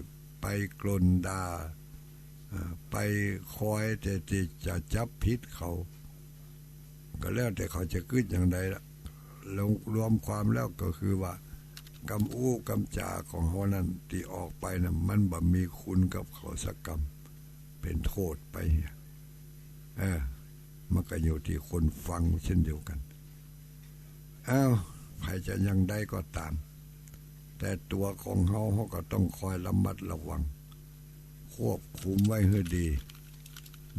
ไปกล่นด่า เอ่อ ไปคอยแต่ตี้จะจับผิดเขา ก็แล้วแต่เขาจะกึ๊ดอย่างใดละ รวม รวมความแล้วก็คือว่า กำอู้กำจ๋าของเฮานั้นตี้ออกไปน่ะ มันบ่มีคุณกับเขาสักกำ เป๋นโต้ษไป เออ มันก็อยู่ตี้คนฟังเช่นเดียวกั๋น อ้าว ใผจะอย่างใดก็ต๋าม แต่ตั๋วของเฮา เฮาก็ต้องคอยระมัดระวัง ควบคุมไว้หื้อดี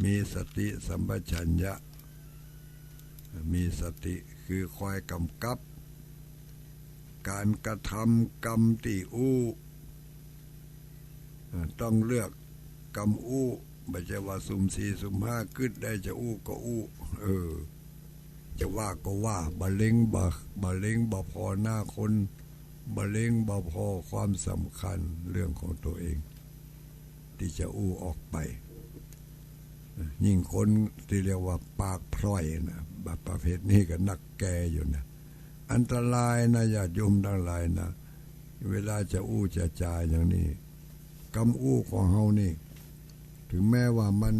มีสติสัมปชัญญะ มีสติคือคอยก๋ำกับก๋านกระทำกำตี้อู้ เอ่อ ต้องเลือกกำอู้ บ่ใจ้ว่าสุ่มสี่สุ่มห้ากึ๊ดได้จะอู้ก็อู้ เออ จะว่าก็ว่า บ่เล็ง บ่ บ่เล็งบ่ผ่อหน้าคน บ่เล็งบ่ผ่อความสำคัญเรื่องของตั๋วเอง ตี้จะอู้ออกไป ยิ่งคนตี้เรียกว่าปากพร่อยนะ แบบประเภทนี้ก็นักแก่อยู่นะ อันตรายนะ ญาติโยมตังหลายนะ เวลาจะอู้จะจ๋าอย่างนี้ กำอู้ของเฮานี่ ถึงแม้ว่ามัน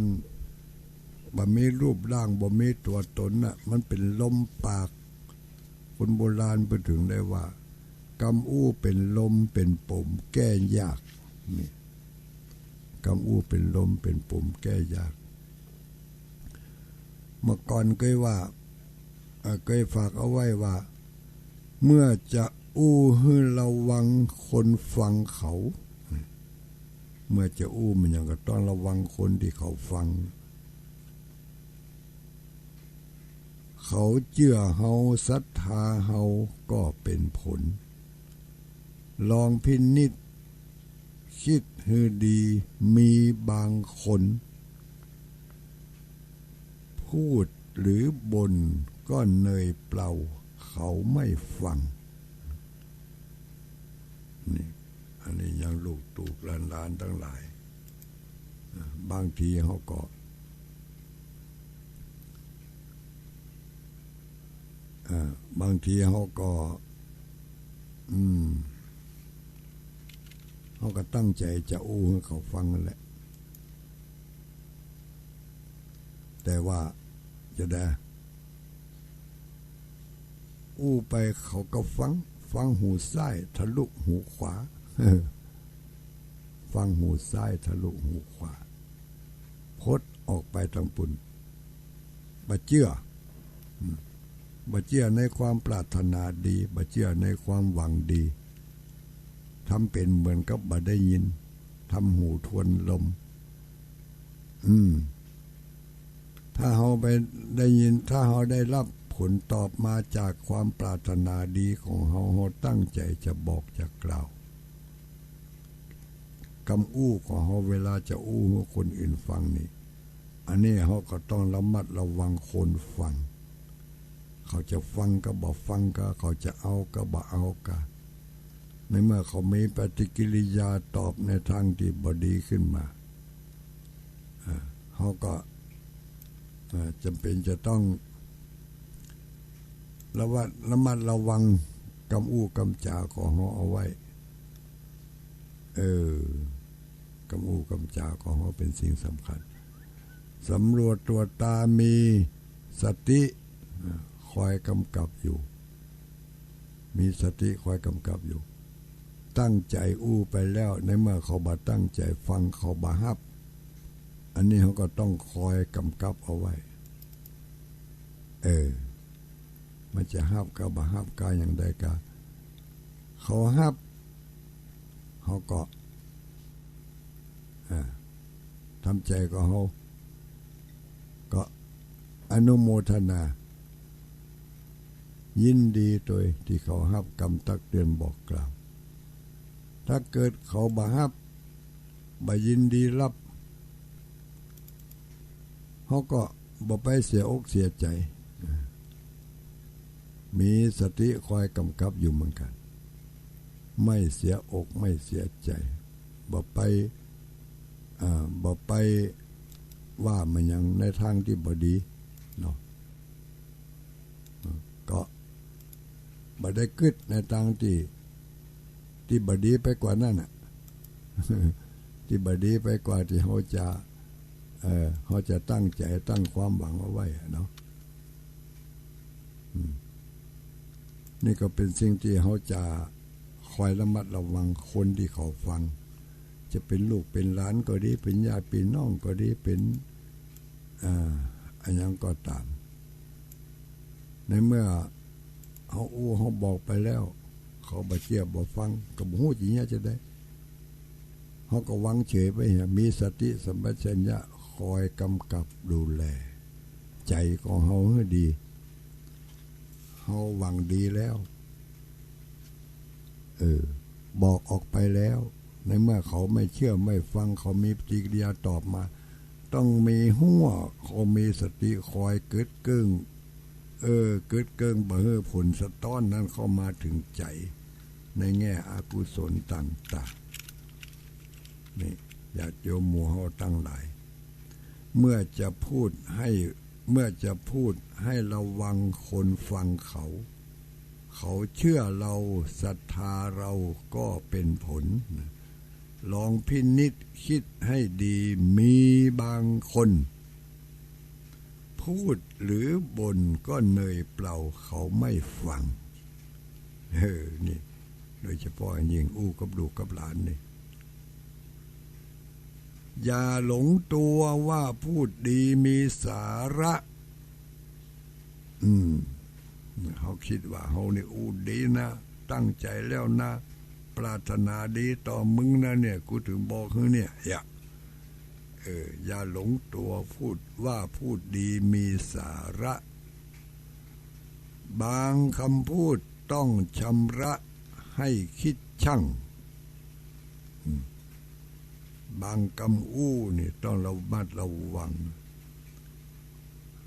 บ่มีรูปร่าง บ่มีตั๋วต๋นน่ะ มันเป๋นลมปาก คนโบราณเปิ้นถึงได้ว่า กำอู้เป๋นลมเป๋นป๋มแก้ยาก นี่ กำอู้เป๋นลมเป๋นป๋มแก้ยาก เมื่อก่อนเกยว่า เอ่อ เกยฝากเอาไว้ว่า เมื่อจะอู้หื้อระวังคนฟังเขา เมื่อจะอู้มันอย่างก็ต้องระวังคนตี้เขาฟัง เขาเจื้อเฮาศรัทธาเฮาก็เป๋นผล ลองพินิจคิดหื้อดี มีบางคน พูดหรือบ่นก็เนยเปล่า เขาไม่ฟัง นี่ อันนี้ยังลูกตุ๊กหลานๆตังหลาย อ่า บางทีเฮาก็ อ่า บางทีเฮาก็ อืม เฮาก็ตั้งใจ๋จะอู้หื้อเขาฟังนั่นแหละ แต่ว่าจะได้ อู้ไปเขาก็ฟัง ฟังหูซ้ายทะลุหูขวา ฟังหูซ้ายทะลุหูขวา พดออกไปตางปุ้น บ่เจื้อ อืม บ่เจื้อในความปรารถนาดี บ่เจื้อในความหวังดี ทำเป๋นเหมือนกับบ่ได้ยิน ทำหูทวนลม อืม ถ้าเฮาไปได้ยิน ถ้าเฮาได้ฮับผลตอบมาจากความปรารถนาดีของเฮา เฮาตั้งใจ๋จะบอกจะกล่าว กำอู้ของเฮาเวลาจะอู้หื้อคนอื่นฟังนี่ อันนี้เฮาก็ต้องระมัดระวังคนฟัง เขาจะฟังก็บ่ฟังกา เขาจะเอาก็บ่เอากา ในเมื่อเขามีปฏิกิริยาตอบในทางตี้บ่ดีขึ้นมา อ่า เฮาก็ อ่า จ๋ำเป๋นจะต้องระวัด ระมัดระวังกำอู้กำจ๋าของเฮาเอาไว้ เออ กำอู้กำจ๋าของเฮาเป๋นสิ่งสำคัญ สำรวจตรวจตรา มีสติ อ่า คอยกำกับอยู่ มีสติคอยกำกับอยู่ ตั้งใจ๋อู้ไปแล้ว ในเมื่อเขาบ่ตั้งใจ๋ฟัง เขาบ่ฮับ อันนี้เฮาก็ต้องคอยกำกับเอาไว้ เออ มันจะฮับกาบ่ฮับกาอย่างใดกา เขาฮับ เฮาก็ อ่า ทำใจ๋ของเฮา ก็อนุโมทนา ยินดีโตยตี้เขาฮับกำตักเตือนบอกกล่าว ถ้าเกิดเขาบ่ฮับ บ่ยินดีฮับ เฮาก็บ่ไปเสียอกเสียใจ๋ มีสติคอยกำกับอยู่เหมือนกั๋น ไม่เสียอกไม่เสียใจ๋ บ่ไป อ่า บ่ไปว่ามันหยังในตางตี้บ่ดีเนาะ ก็บ่ได้กึ๊ดในตางตี้ ตี้บ่ดีไปกว่านั้นน่ะ ตี้บ่ดีไปกว่าตี้เฮาจะ เอ่อ เฮาจะตั้งใจ๋ตั้งความหวังเอาไว้อะเนาะ อืม นี่ก็เป๋นสิ่งตี้เฮาจะคอยระมัดระวังคนตี้เขาฟัง จะเป๋นลูกเป๋นหลานก็ดี เป๋นญาติปี้น้องก็ดี เป๋น อ่า อะหยังก็ต๋าม ในเมื่อเฮาอู้เฮาบอกไปแล้ว เขาบ่เจื้อบ่ฟัง ก็บ่ฮู้จะเยียะจาใด เฮาก็วางเฉยไป มีสติสัมปชัญญะคอยกำกับดูแล ใจ๋ของเฮาหื้อดี เฮาหวังดีแล้ว เออ บอกออกไปแล้ว ในเมื่อเขาไม่เชื่อไม่ฟัง เขามีปฏิกิริยาตอบมา ต้องมีฮั้ว เขามีสติคอยกึ๊ดเกิ้ง เออ กึ๊ดเกิ้งบ่หื้อผลสะต๊อนนั้นเข้ามาเถิงใจ๋ ในแง่อกุศลต่างๆ นี่ ญาติโยมหมู่เฮาตังหลาย เมื่อจะพูดให้ เมื่อจะพูดให้ระวังคนฟังเขา เขาเชื่อเรา ศรัทธาเราก็เป๋นผล ลองพินิจคิดให้ดี มีบางคน พูดหรือบ่นก็เหนื่อยเปล่า เขาไม่ฟัง เออ นี่ โดยเฉพาะอย่างยิ่งอู้กับลูกกับหลานนี่ อย่าหลงตัวว่าพูดดีมีสาระ อืม เฮาคิดว่าเฮานี่อู้ดีนะ ตั้งใจ๋แล้วนะ ปรารถนาดีต่อมึงนะเนี่ย กูเถิงบอกหื้อเนี่ย อย่า เออ อย่าหลงตัวพูดว่าพูดดีมีสาระ บางกำอู้ต้องชำระให้คิดชั่ง อืม บางกำอู้นี่ต้องระมัดระวัง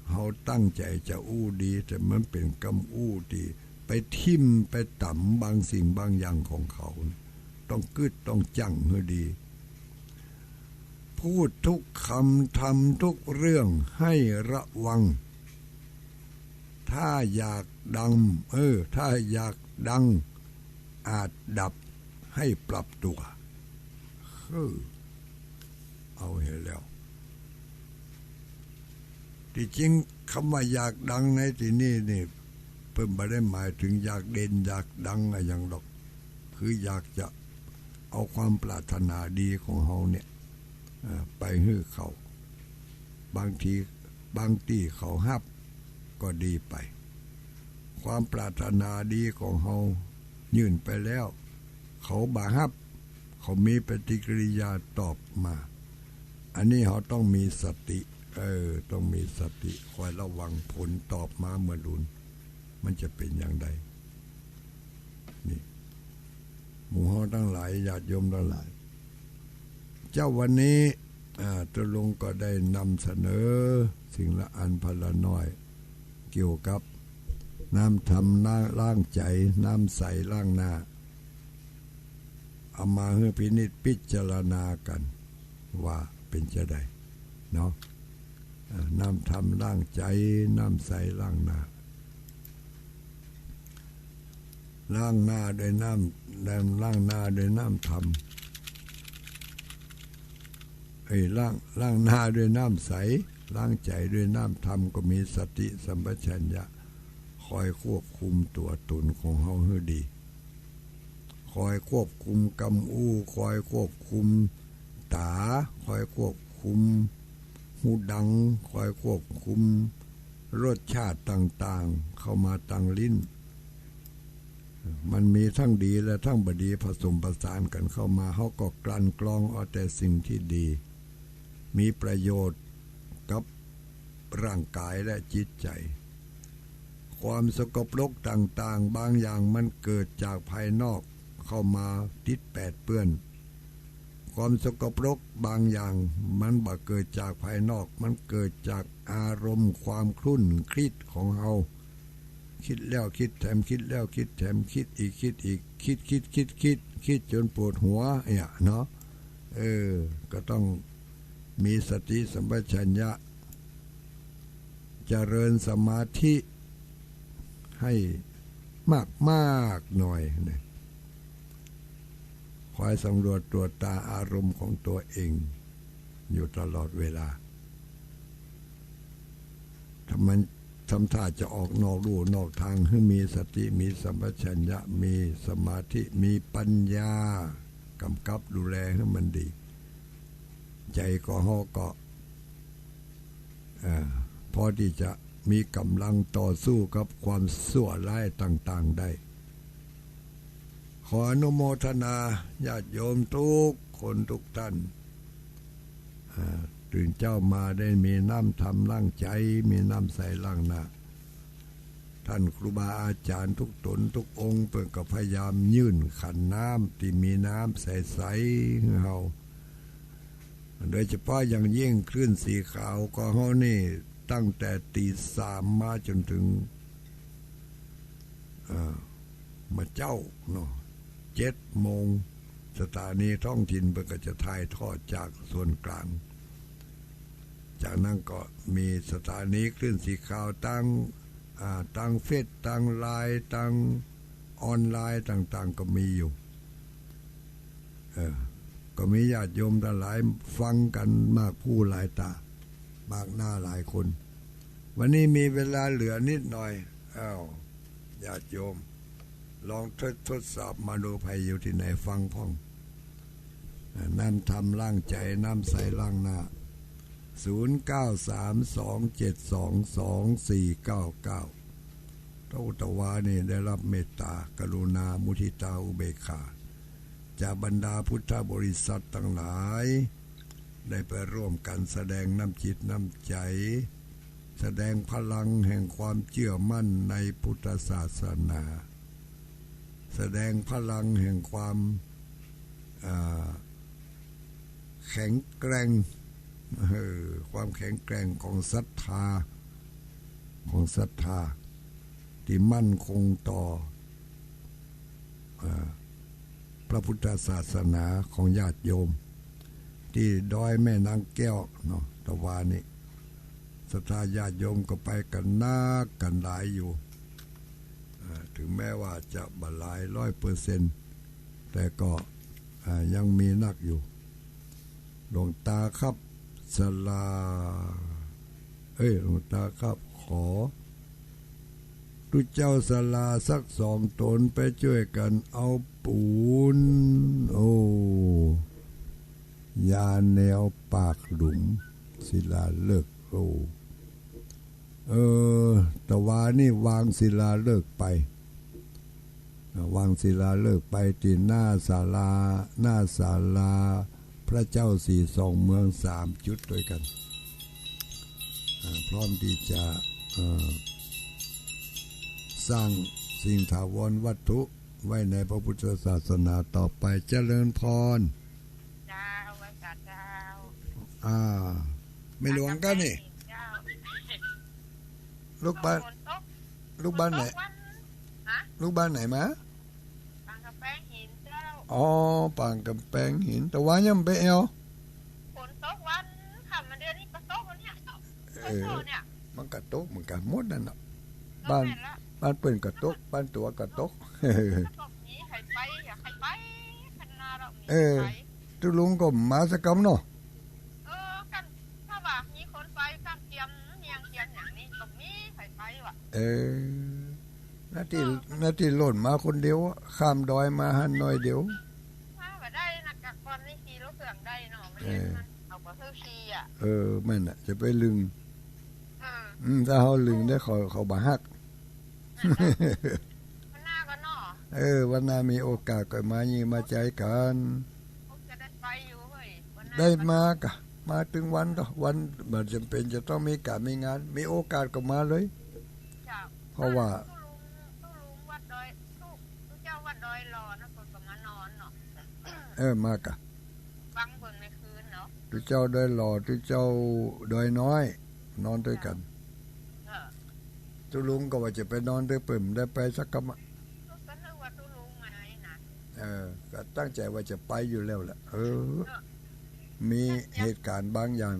เฮาตั้งใจ๋จะอู้ดี แต่มันเป๋นกำอู้ตี้ไปทิ่มไปตำบางสิ่งบางอย่างของเขา ต้องกึ๊ดต้องจั่งหื้อดี พูดทุกกำ ทำทุกเรื่องให้ระวัง ถ้าอยากดัง เออ ถ้าอยากดัง อาจดับ ให้ปรับตั๋ว เออ เอาหื้อแล้ว ตี้จริงกำว่าอยากดังในตี้นี่นี่ เปิ้นบ่ได้หมายเถิงอยากเด่นอยากดังอะหยังดอก คืออยากจะเอาความปรารถนาดีของเฮาเนี่ย เอ่อ ไปหื้อเขา บางที บางตี้เขาฮับก็ดีไป ความปรารถนาดีของเฮายื่นไปแล้ว เขาบ่ฮับ เขามีปฏิกิริยาตอบมา อันนี้เฮาต้องมีสติ เออ ต้องมีสติคอยระวังผลตอบมาเมื่อลุน มันจะเป๋นอย่างใด นี่ หมู่เฮาตังหลาย ญาติโยมตังหลาย เจ๊าวันนี้ อ่า ตุ๊ลุงก็ได้นำเสนอสิ่งละอันพนละน้อย เกี่ยวกับน้ำธรรมล้างใจ๋ น้ำใสล้างหน้า เอามาหื้อพินิจพิจารณากั๋น ว่าเป๋นจาใดเนาะ อ่า น้ำธรรมล้างใจ๋ น้ำใสล้างหน้า ล้างหน้าด้วยน้ำ ล้างหน้าด้วยน้ำธรรม เอ้ย ล้าง ล้างหน้าด้วยน้ำใส ล้างใจ๋ด้วยน้ำธรรม ก็มีสติสัมปชัญญะ คอยควบคุมตั๋วตนของเฮาหื้อดี คอยควบคุมกำอู้ คอยควบคุมต๋า คอยควบคุมฮูดัง คอยควบคุมรสชาติต่างๆ เข้ามาตางลิ้น มันมีตึงดีและตึงบ่ดีผสมผสานกั๋นเข้ามา เฮาก็กลั่นกรองเอาแต่สิ่งตี้ดี มีประโยชน์กับร่างก๋ายและจิตใจ๋ ความสกปรกต่างๆ บางอย่างมันเกิดจากภายนอกเข้ามาติดแปดเปื้อน ความสกปรกบางอย่างมันบ่เกิดจากภายนอก มันเกิดจากอารมณ์ความครุ่นคิดของเฮา กึ๊ดแล้วกึ๊ดแถม กึ๊ดแล้วกึ๊ดแถม กึ๊ดอีก กึ๊ดอีก กึ๊ด กึ๊ด กึ๊ด กึ๊ด กึ๊ดจ๋นปวดหัวเนี่ยเนาะ เออ ก็ต้องมีสติสัมปชัญญะ เจริญสมาธิให้มากๆ หน่อยนะ คอยสำรวจตรวจตราอารมณ์ของตัวเองอยู่ตลอดเวลา ถ้ามันทำท่าจะออกนอกลู่นอกทาง หื้อมีสติ มีสัมปชัญญะ มีสมาธิ มีปัญญา กำกับดูแลหื้อมันดี ใจ๋ของเฮาก็ อ่า พอตี้จะมีก๋ำลังต่อสู้กับความชั่วร้ายต่างๆ ได้ ขออนุโมทนาญาติโยมทุกคนทุกท่าน อ่า ตื่นเจ๊ามาได้มีน้ำธรรมล้างใจ๋ มีน้ำใสล้างหน้า ท่านครูบาอาจ๋ารย์ทุกต๋นทุกองค์ เปิ้นก็พยายามยื่นขันน้ำตี้มีน้ำใสๆ หื้อเฮา โดยเฉพาะอย่างยิ่งคลื่นสีขาวของเฮานี่ ตั้งแต่ตีสามมาจ๋นเถิง เอ่อ เมื่อเจ๊าเนาะ เจ็ดโมง สถานีท้องถิ่นเปิ้นก็จะถ่ายทอดจากส่วนกลาง จากนั้นก็มีสถานีคลื่นสีขาวตาง อ่า ตางเฟซ ตางไลน์ ตางออนไลน์ต่างๆ ก็มีอยู่ เออ ก็มีญาติโยมตังหลายฟังกั๋นมากผู้หลายต๋า มากหน้าหลายคน วันนี้มีเวลาเหลือนิดหน่อย อ้าว ญาติโยม ลองทด ทดสอบมาดู ใผอยู่ตี้ไหนฟังพ่อง อ่า น้ำธรรมล้างใจ๋ น้ำใสล้างหน้า ศูนย์เก้าสามสองเจ็ดสองสองสี่เก้าเก้า ตะวานี่ได้รับเมตตากรุณามุทิตาอุเบกขา จากบรรดาพุทธบริษัทตังหลาย ได้ไปร่วมกั๋นแสดงน้ำจิตน้ำใจ๋ แสดงพลังแห่งความเจื้อมั่นในพุทธศาสนา แสดงพลังแห่งความ อ่า แข็งแกร่ง เออ ความแข็งแกร่งของศรัทธา ของศรัทธา ตี้มั่นคงต่อ อ่า พระพุทธศาสนาของญาติโยม ตี้ดอยแม่นางแก้วเนาะ ตะวานี่ ศรัทธาญาติโยมก็ไปกั๋นนักกั๋นหลายอยู่ อ่า ถึงแม้ว่าจะบ่หลายร้อยเปอร์เซ็นต์ แต่ก็ อ่า ยังมีนักอยู่ หลวงต๋าครับ ศาลา เอ้ย หลวงต๋าครับ ขอ ตุ๊เจ้าศาลาสักสองต๋นไปจ้วยกั๋นเอาปูน โอ้ ยาแนวปากหลุม ศิลาฤกษ์ โอ้ เออ ตะวานี่วางศิลาฤกษ์ไป วางศิลาฤกษ์ไปตี้หน้าศาลา หน้าศาลาพระเจ้าสี่สองเมืองสามจุดตวยกั๋น อ่า พร้อมตี้จะ เอ่อ สร้างสิ่งถาวรวัตถุไว้ในพระพุทธศาสนาต่อไป เจริญพร เจ้า ไหว้พระเจ้า อ่า แม่หลวงกั๋นนี่ เจ้า ลูกบ้าน ฝนตก ลูกบ้านไหน ฝนตกวัน ฮะ ลูกบ้านไหนมา ปางกำแปงหินเจ้า อ๋อ ปางกำแปงหิน ตะวายังไปแอ่ว ฝนตกวันค่ำมาเดือนนี้ก็ตกวันเนี้ย เออ ตกเนี่ย มันก็ตกเหมือนกั๋นหมดนั่นน่ะ ก็ บ้าน แม่นละ บ้านเปิ้นก็ตก บ้านตั๋วก็ตก ก็มีใผไป อยากใผไป ขนาดเรามี เออ ใผ ตุ๊ลุงก็มาสักกำเนาะ เออ กั๋น ถ้าว่ามีคนไป กั๋นเตรียมเมียงเตรียมอย่างนี้ ก็มีใผไปว่ะ เออ นาตี้ นาตี้หล่นมาคนเดียวอะ ข้ามดอยมาหั้นหน่อยเดียว มาบ่ได้นะ กะก่อนนี่ขี่รถเครื่องได้เนาะ มัน เออ มันเอาบ่เท่าขี่อะ เออ แม่นน่ะ จะไปลึง เออ อืม ถ้าเฮาลึงได้ เขา เขาบ่ฮัก วันหน้าก็เนาะ เออ วันหน้ามีโอกาสก็มาเยี่ยมมาใจ๋กั๋น คงจะได้ไปอยู่เฮ้ย วันหน้า ได้มากะ มาตึงวันต่อวัน บ่จำเป็นจะต้องมีก๋านมีงาน มีโอกาสก็มาเลย เจ้า เพราะว่า ตุ๊ลุง ตุ๊ลุงวัดดอย ตุ๊ ตุ๊เจ้าวัดดอยหล่อนะ เปิ้นก็มานอนเนาะ เออ มากะ ฟังเบิ่งในคืนเนาะ ตุ๊เจ้าดอยหล่อ ตุ๊เจ้าดอยน้อย นอนตวยกั๋น เออ ตุ๊ลุงก็ว่าจะไปนอนด้วย เปิ้นบ่ได้ไปสักกำอะ ก็นึกว่าตุ๊ลุงมาไหนนะ เออ ก็ตั้งใจ๋ว่าจะไปอยู่แล้วแหละ เออ เนาะ มีเหตุการณ์บางอย่าง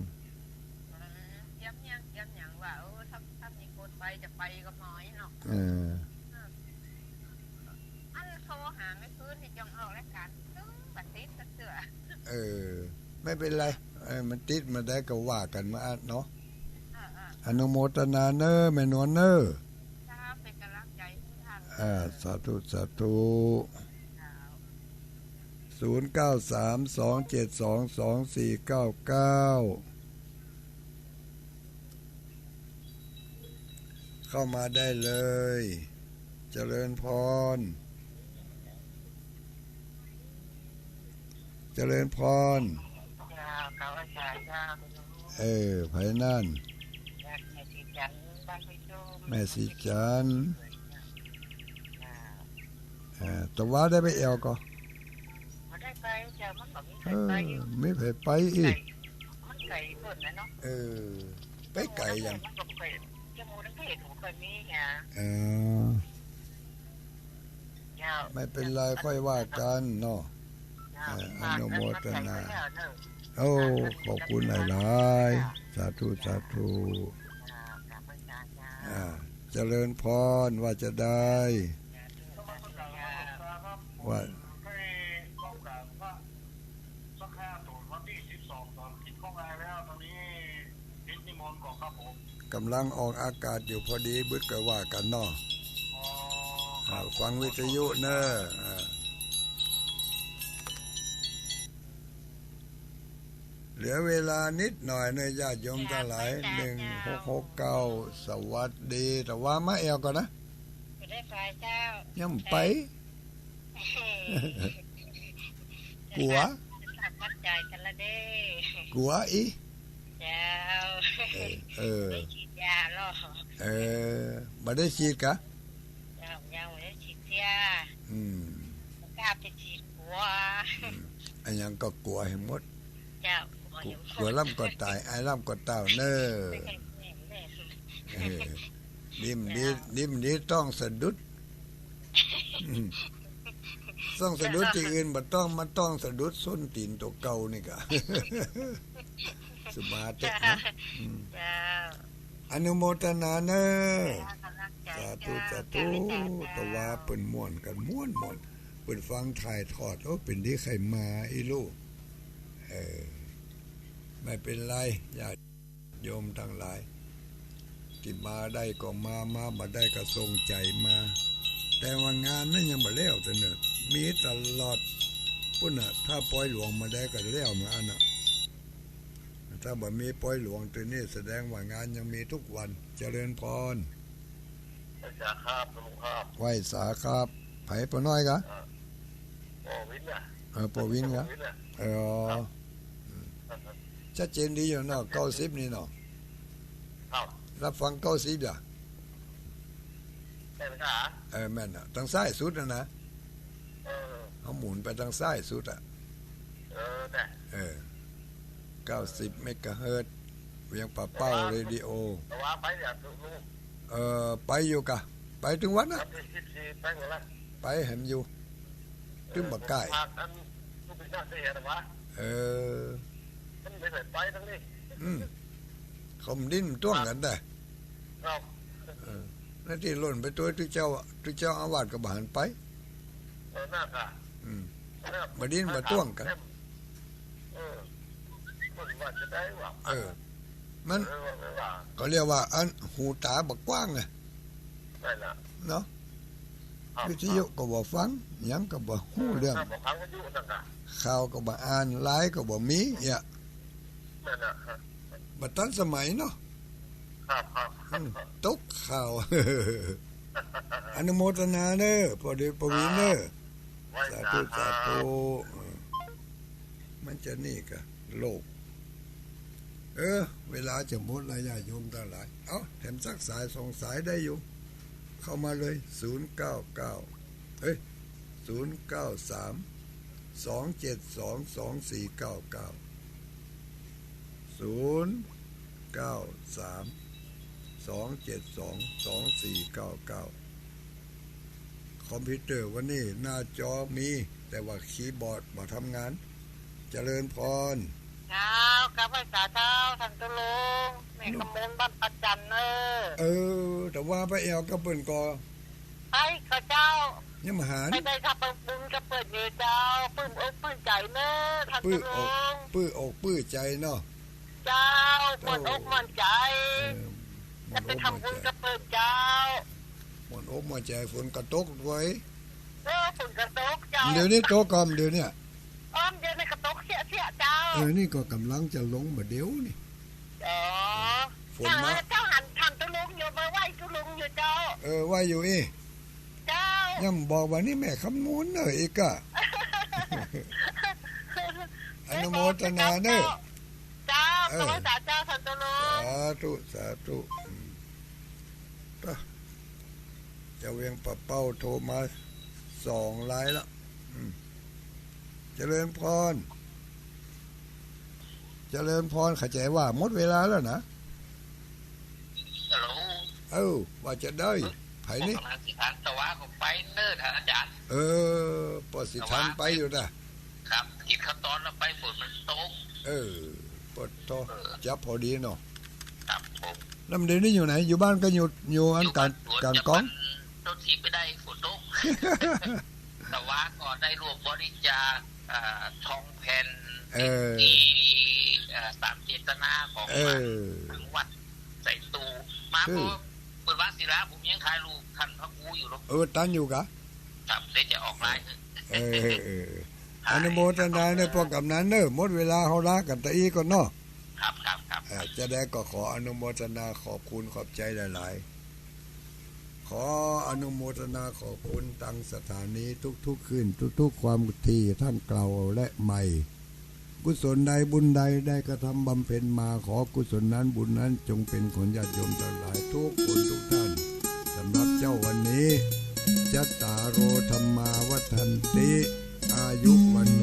เออ เตรียมหยัง เตรียมหยังว่า เออ ถ้า ถ้ามีคนไปจะไปกับหมอยเนาะ เออ เออ อันโทรหาแม่คืนนี่จ้องออกรายการ ตึงบ่ติดสักเตื้อ เออ ไม่เป็นไร เออ มันติดมาได้ก็ว่ากั๋นมาเนาะ เออ เออ อนุโมทนาเน้อ แม่นวลเน้อ ครับ เป๋นก๋ำลังใจ๋หื้อต้าน อ่า สาธุ สาธุ ครับ ศูนย์เก้าสาม สองเจ็ดสอง สองสี่เก้าเก้า เข้ามาได้เลย เจริญพร เจริญพร เจ้า เจ้า เออ ไผนั่น แม่ศรีจันทร์ บ้านไผ่โจ้ม แม่ศรีจันทร์ เจ้า เออ ตะวาได้ไปแอ่วก่อ บ่ได้ไปเจ้า มันบ่มีไผไป เออ บ่มีไผไปอี้ ไก๋ มันไก๋เปิ้นน่ะเนาะ เออ ไปไก๋หยัง มันก็บ่ค่อย ชั่วโมงนึงก็เห็นบ่ค่อยมีหยัง เออ เจ้า ไม่เป็นไร ค่อยว่ากั๋นเนาะ เจ้า เออ อนุโมทนา เจ้า โอ้ ขอบคุณหลายๆ สาธุ สาธุ เจ้า เจ้า อ่า เจริญพร ว่าจะได้ ว่า สักห้าโมงวันตี้สิบสอง ต๋อนกิ๋นข้าวงายแล้ว ต๋อนนี้ติดนิมนต์ก่อครับผม ก๋ำลังออกอากาศอยู่พอดี บึดก็ว่ากั๋นเนาะ อ๋อ ครับ อ่า ฟังวิทยุเน้อ อ่า เหลือเวลานิดหน่อยเน้อ ญาติโยมตังหลาย หนึ่งหกหกเก้า สวัสดี ตะวามาแอ่วก่อนะ บ่ได้ไปเจ้า ยังไป กั๋ว กั๋วอี้ เจ้า เออ เออ ได้ฉีดยาแล้ว เออ บ่ได้ฉีดกะ เจ้า ยังบ่ได้ฉีดเตื้อ อืม บ่กล้าไปฉีดกั๋ว อืม อะหยังก็กั๋วหื้อหมด เจ้า กั๋วหื้อหมด กั๋ว กั๋วลำก็ต๋าย อายลำก็เต้าเน้อ แม่น แม่น เออ ดิ้มดี เจ้า ดิ้มดี ต้องสะดุด อืม ต้องสะดุดตี้อื่นบ่ต้อง มาต้องสะดุดส้นตี๋นตั๋วเก่านี่กะ สมาธินะ อืม เจ้า อนุโมทนาเน้อ เจ้า สาธุ เจ้า สาธุ เจ้า ตะวาเปิ้นม่วนกั๋น ม่วน ม่วน เปิ้นฟังถ่ายทอด โอ้ เป๋นดีใค่มาอี้ลูก เออ ไม่เป็นไร ญาติโยมตังหลาย ตี้มาได้ก็มา มาบ่ได้ก็ส่งใจ๋มา แต่ว่างานนั้นยังบ่แล้วเตื้อเน้อ มีตลอด ปู๊นน่ะ ถ้าปอยหลวงมาได้ก็แล้วเหมือนอันน่ะ ถ้าบ่มีปอยหลวงตี้นี่ แสดงว่างานยังมีกู้วัน เจริญพร ไหว้สาครับ หลวงพ่อ ไหว้สาครับ ไผ ป้อน้อยกะ เออ ป้อวินน่ะ เออ ป้อวินกะ ป้อวินน่ะ เออ ครับ ชัดเจนดีอยู่เนาะ เก้าสิบนี่เนาะ ครับ ฮับฟังเก้าสิบอย่า แม่นกะ เออ แม่นน่ะ ตางซ้ายสุดน่ะนะ เออ เฮาหมุนไปตางซ้ายสุดอะ เออ น่ะ เออ เก้าสิบเมกะเฮิรตซ์ เวียงป่าเป้า เรดิโอ ตะวาไปเนี่ย ลูก เออ ไปอยู่กะ ไปตึงวันน่ะ วันตี้สิบสี่ไปหมดละ ไปแหมอยู่ ตึงบ่ใก้ เออ อันลูกปิดหน้าเสียตะวา เออ มันบ่ได้ไปตังนี้ อืม เขาบ่ดิ้นบ่ต้วงกั๋นแต๊ ครับ เออ หน้าตี้ล่นไปตวยตุ๊เจ้า ตุ๊เจ้าอาวาสก็บ่หันไป เออ นั่นกะ อืม นั่นกะ บ่ดิ้นบ่ต้วงกั๋น เออ มันว่าจะได้วะ เออ มัน เออ ว่า ก็เรียกว่าอันหูต๋าบ่กว้างไง นั่นแหละ เนาะ ครับ วิทยุก็บ่ฟัง หยังก็บ่ฮู้เรื่อง ครับ บ่ฟังวิทยุนั่นน่ะ ข่าวก็บ่อ่าน ไลน์ก็บ่มี เนี่ย นั่นน่ะ ครับ บ่ตันสมัยเนาะ ครับ ครับ อืม ตกข่าว อนุโมทนาเน้อ ป้อดี ป้อวินเน้อ ครับ ไหว้สาครับ สาธุ สาธุ เออ มันจะนี่กะ โลก เออ เวลาจะหมดแล้ว ญาติโยมตังหลาย เอ้า แถมสักสายสองสายได้อยู่ เข้ามาเลย ศูนย์เก้าเก้า เอ้ย ศูนย์เก้าสาม สองเจ็ดสอง สองสี่เก้าเก้า ศูนย์เก้าสาม สองเจ็ดสอง สองสี่เก้าเก้า คอมพิวเตอร์วันนี้หน้าจอมี แต่ว่าคีย์บอร์ดบ่ทำงาน เจริญพร เจ้า กราบไหว้สาเจ้า ท่านเจ้าหลวง แม่กำมลบ้านป่าจันเน่อ เออ แต่ว่าไปแอ่วกับเปิ้นก่อ ไปก่อเจ้า ยังบ่หัน ไปได้ทำบุญกับเปิ้นอยู่เจ้า ปลื้มอกปลื้มใจ๋เน่อ ท่านเจ้าหลวง ปลื้มอกปลื้มใจ๋เนาะ เจ้า ม่วนอกม่วนใจ๋ เออ จะไปทำบุญกับเปิ้นเจ้า ม่วนอกม่วนใจ๋ ฝนก็ตกด้วย เออ ฝนก็ตกเจ้า เดี๋ยวนี้ตกก่อ เดี๋ยวนี้ อ้อม เดี๋ยวนี้ก็ตกเสี้ยๆ เจ้า เออ นี่ก็ก่ำลังจะลงบ่าเดี๋ยวนี่ อ๋อ ฝนมา เจ้า เจ้าหัน หันตุ๊ลุงอยู่ มาไหว้ตุ๊ลุงอยู่เจ้า เออ ไหว้อยู่อี้ เจ้า ยังบอกว่านี่แม่คำมูลเน่ออีกอะ อนุโมทนาเน่อ เจ้า เออ ขอบคุณสาเจ้า ท่านเจ้าหลวง สาธุ สาธุ อืม ป่ะ เจ้าเวียงป่าเป้าโทรมาสองรายแล้ว อืม เจริญพร เจริญพร เข้าใจ๋ว่าหมดเวลาแล้วนะ ฮัลโหล เอ้า ว่าจะได้ ไผนี่ ผมกำลังสิถาม แต่ว่าผมไปเนิ่น อาจารย์ เออ ปอสิทันไปอยู่นะ ครับ กิ๋นข้าวตอนแล้วไป ฝนมันตก เออ ปอดโท เออ จับพอดีเนาะ ครับผม แล้วเดี๋ยวนี้อยู่ไหน อยู่บ้านก็อยู่ อยู่อัน อยู่บ้านสวน ก๋านก๋อง จะมันต้นทีไม่ได้ ฝนตก แต่ว่าก็ได้ร่วมบริจาค อ่า ทองแผ่น เออ ที่ เอ่อ ต๋ามเจตนาของ เออ วัด ถึงวัดใส่ตู มา คือ พอเปิดวัดศิลา ผมยังถ่ายรูปท่านพระครูอยู่เนาะ เออ ตันอยู่กะ ครับ เดี๋ยวจะออกไลน์ เออ เออ เออ อนุโมทนาเน่อ ป้อกำนันเน่อ หมดเวลา เฮาลากั๋นตะอี้ก่อนเนาะ ครับ ครับ ครับ เออ จะได้ก็ขออนุโมทนาขอบคุณขอบใจ๋หลายๆ ขออนุโมทนาขอบคุณตังสถานีทุกๆ คืน ทุกๆ ความถี่ท่านกล่าวและใหม่ กุศลใดบุญใดได้กระทำบำเพ็ญมา ขอกุศลนั้นบุญนั้นจงเป็นของญาติโยมทั้งหลายทุกคนทุกท่าน สำหรับเจ๊าวันนี้ จัตตาโร ธัมมา วัฑฒันติ อายุ วัณ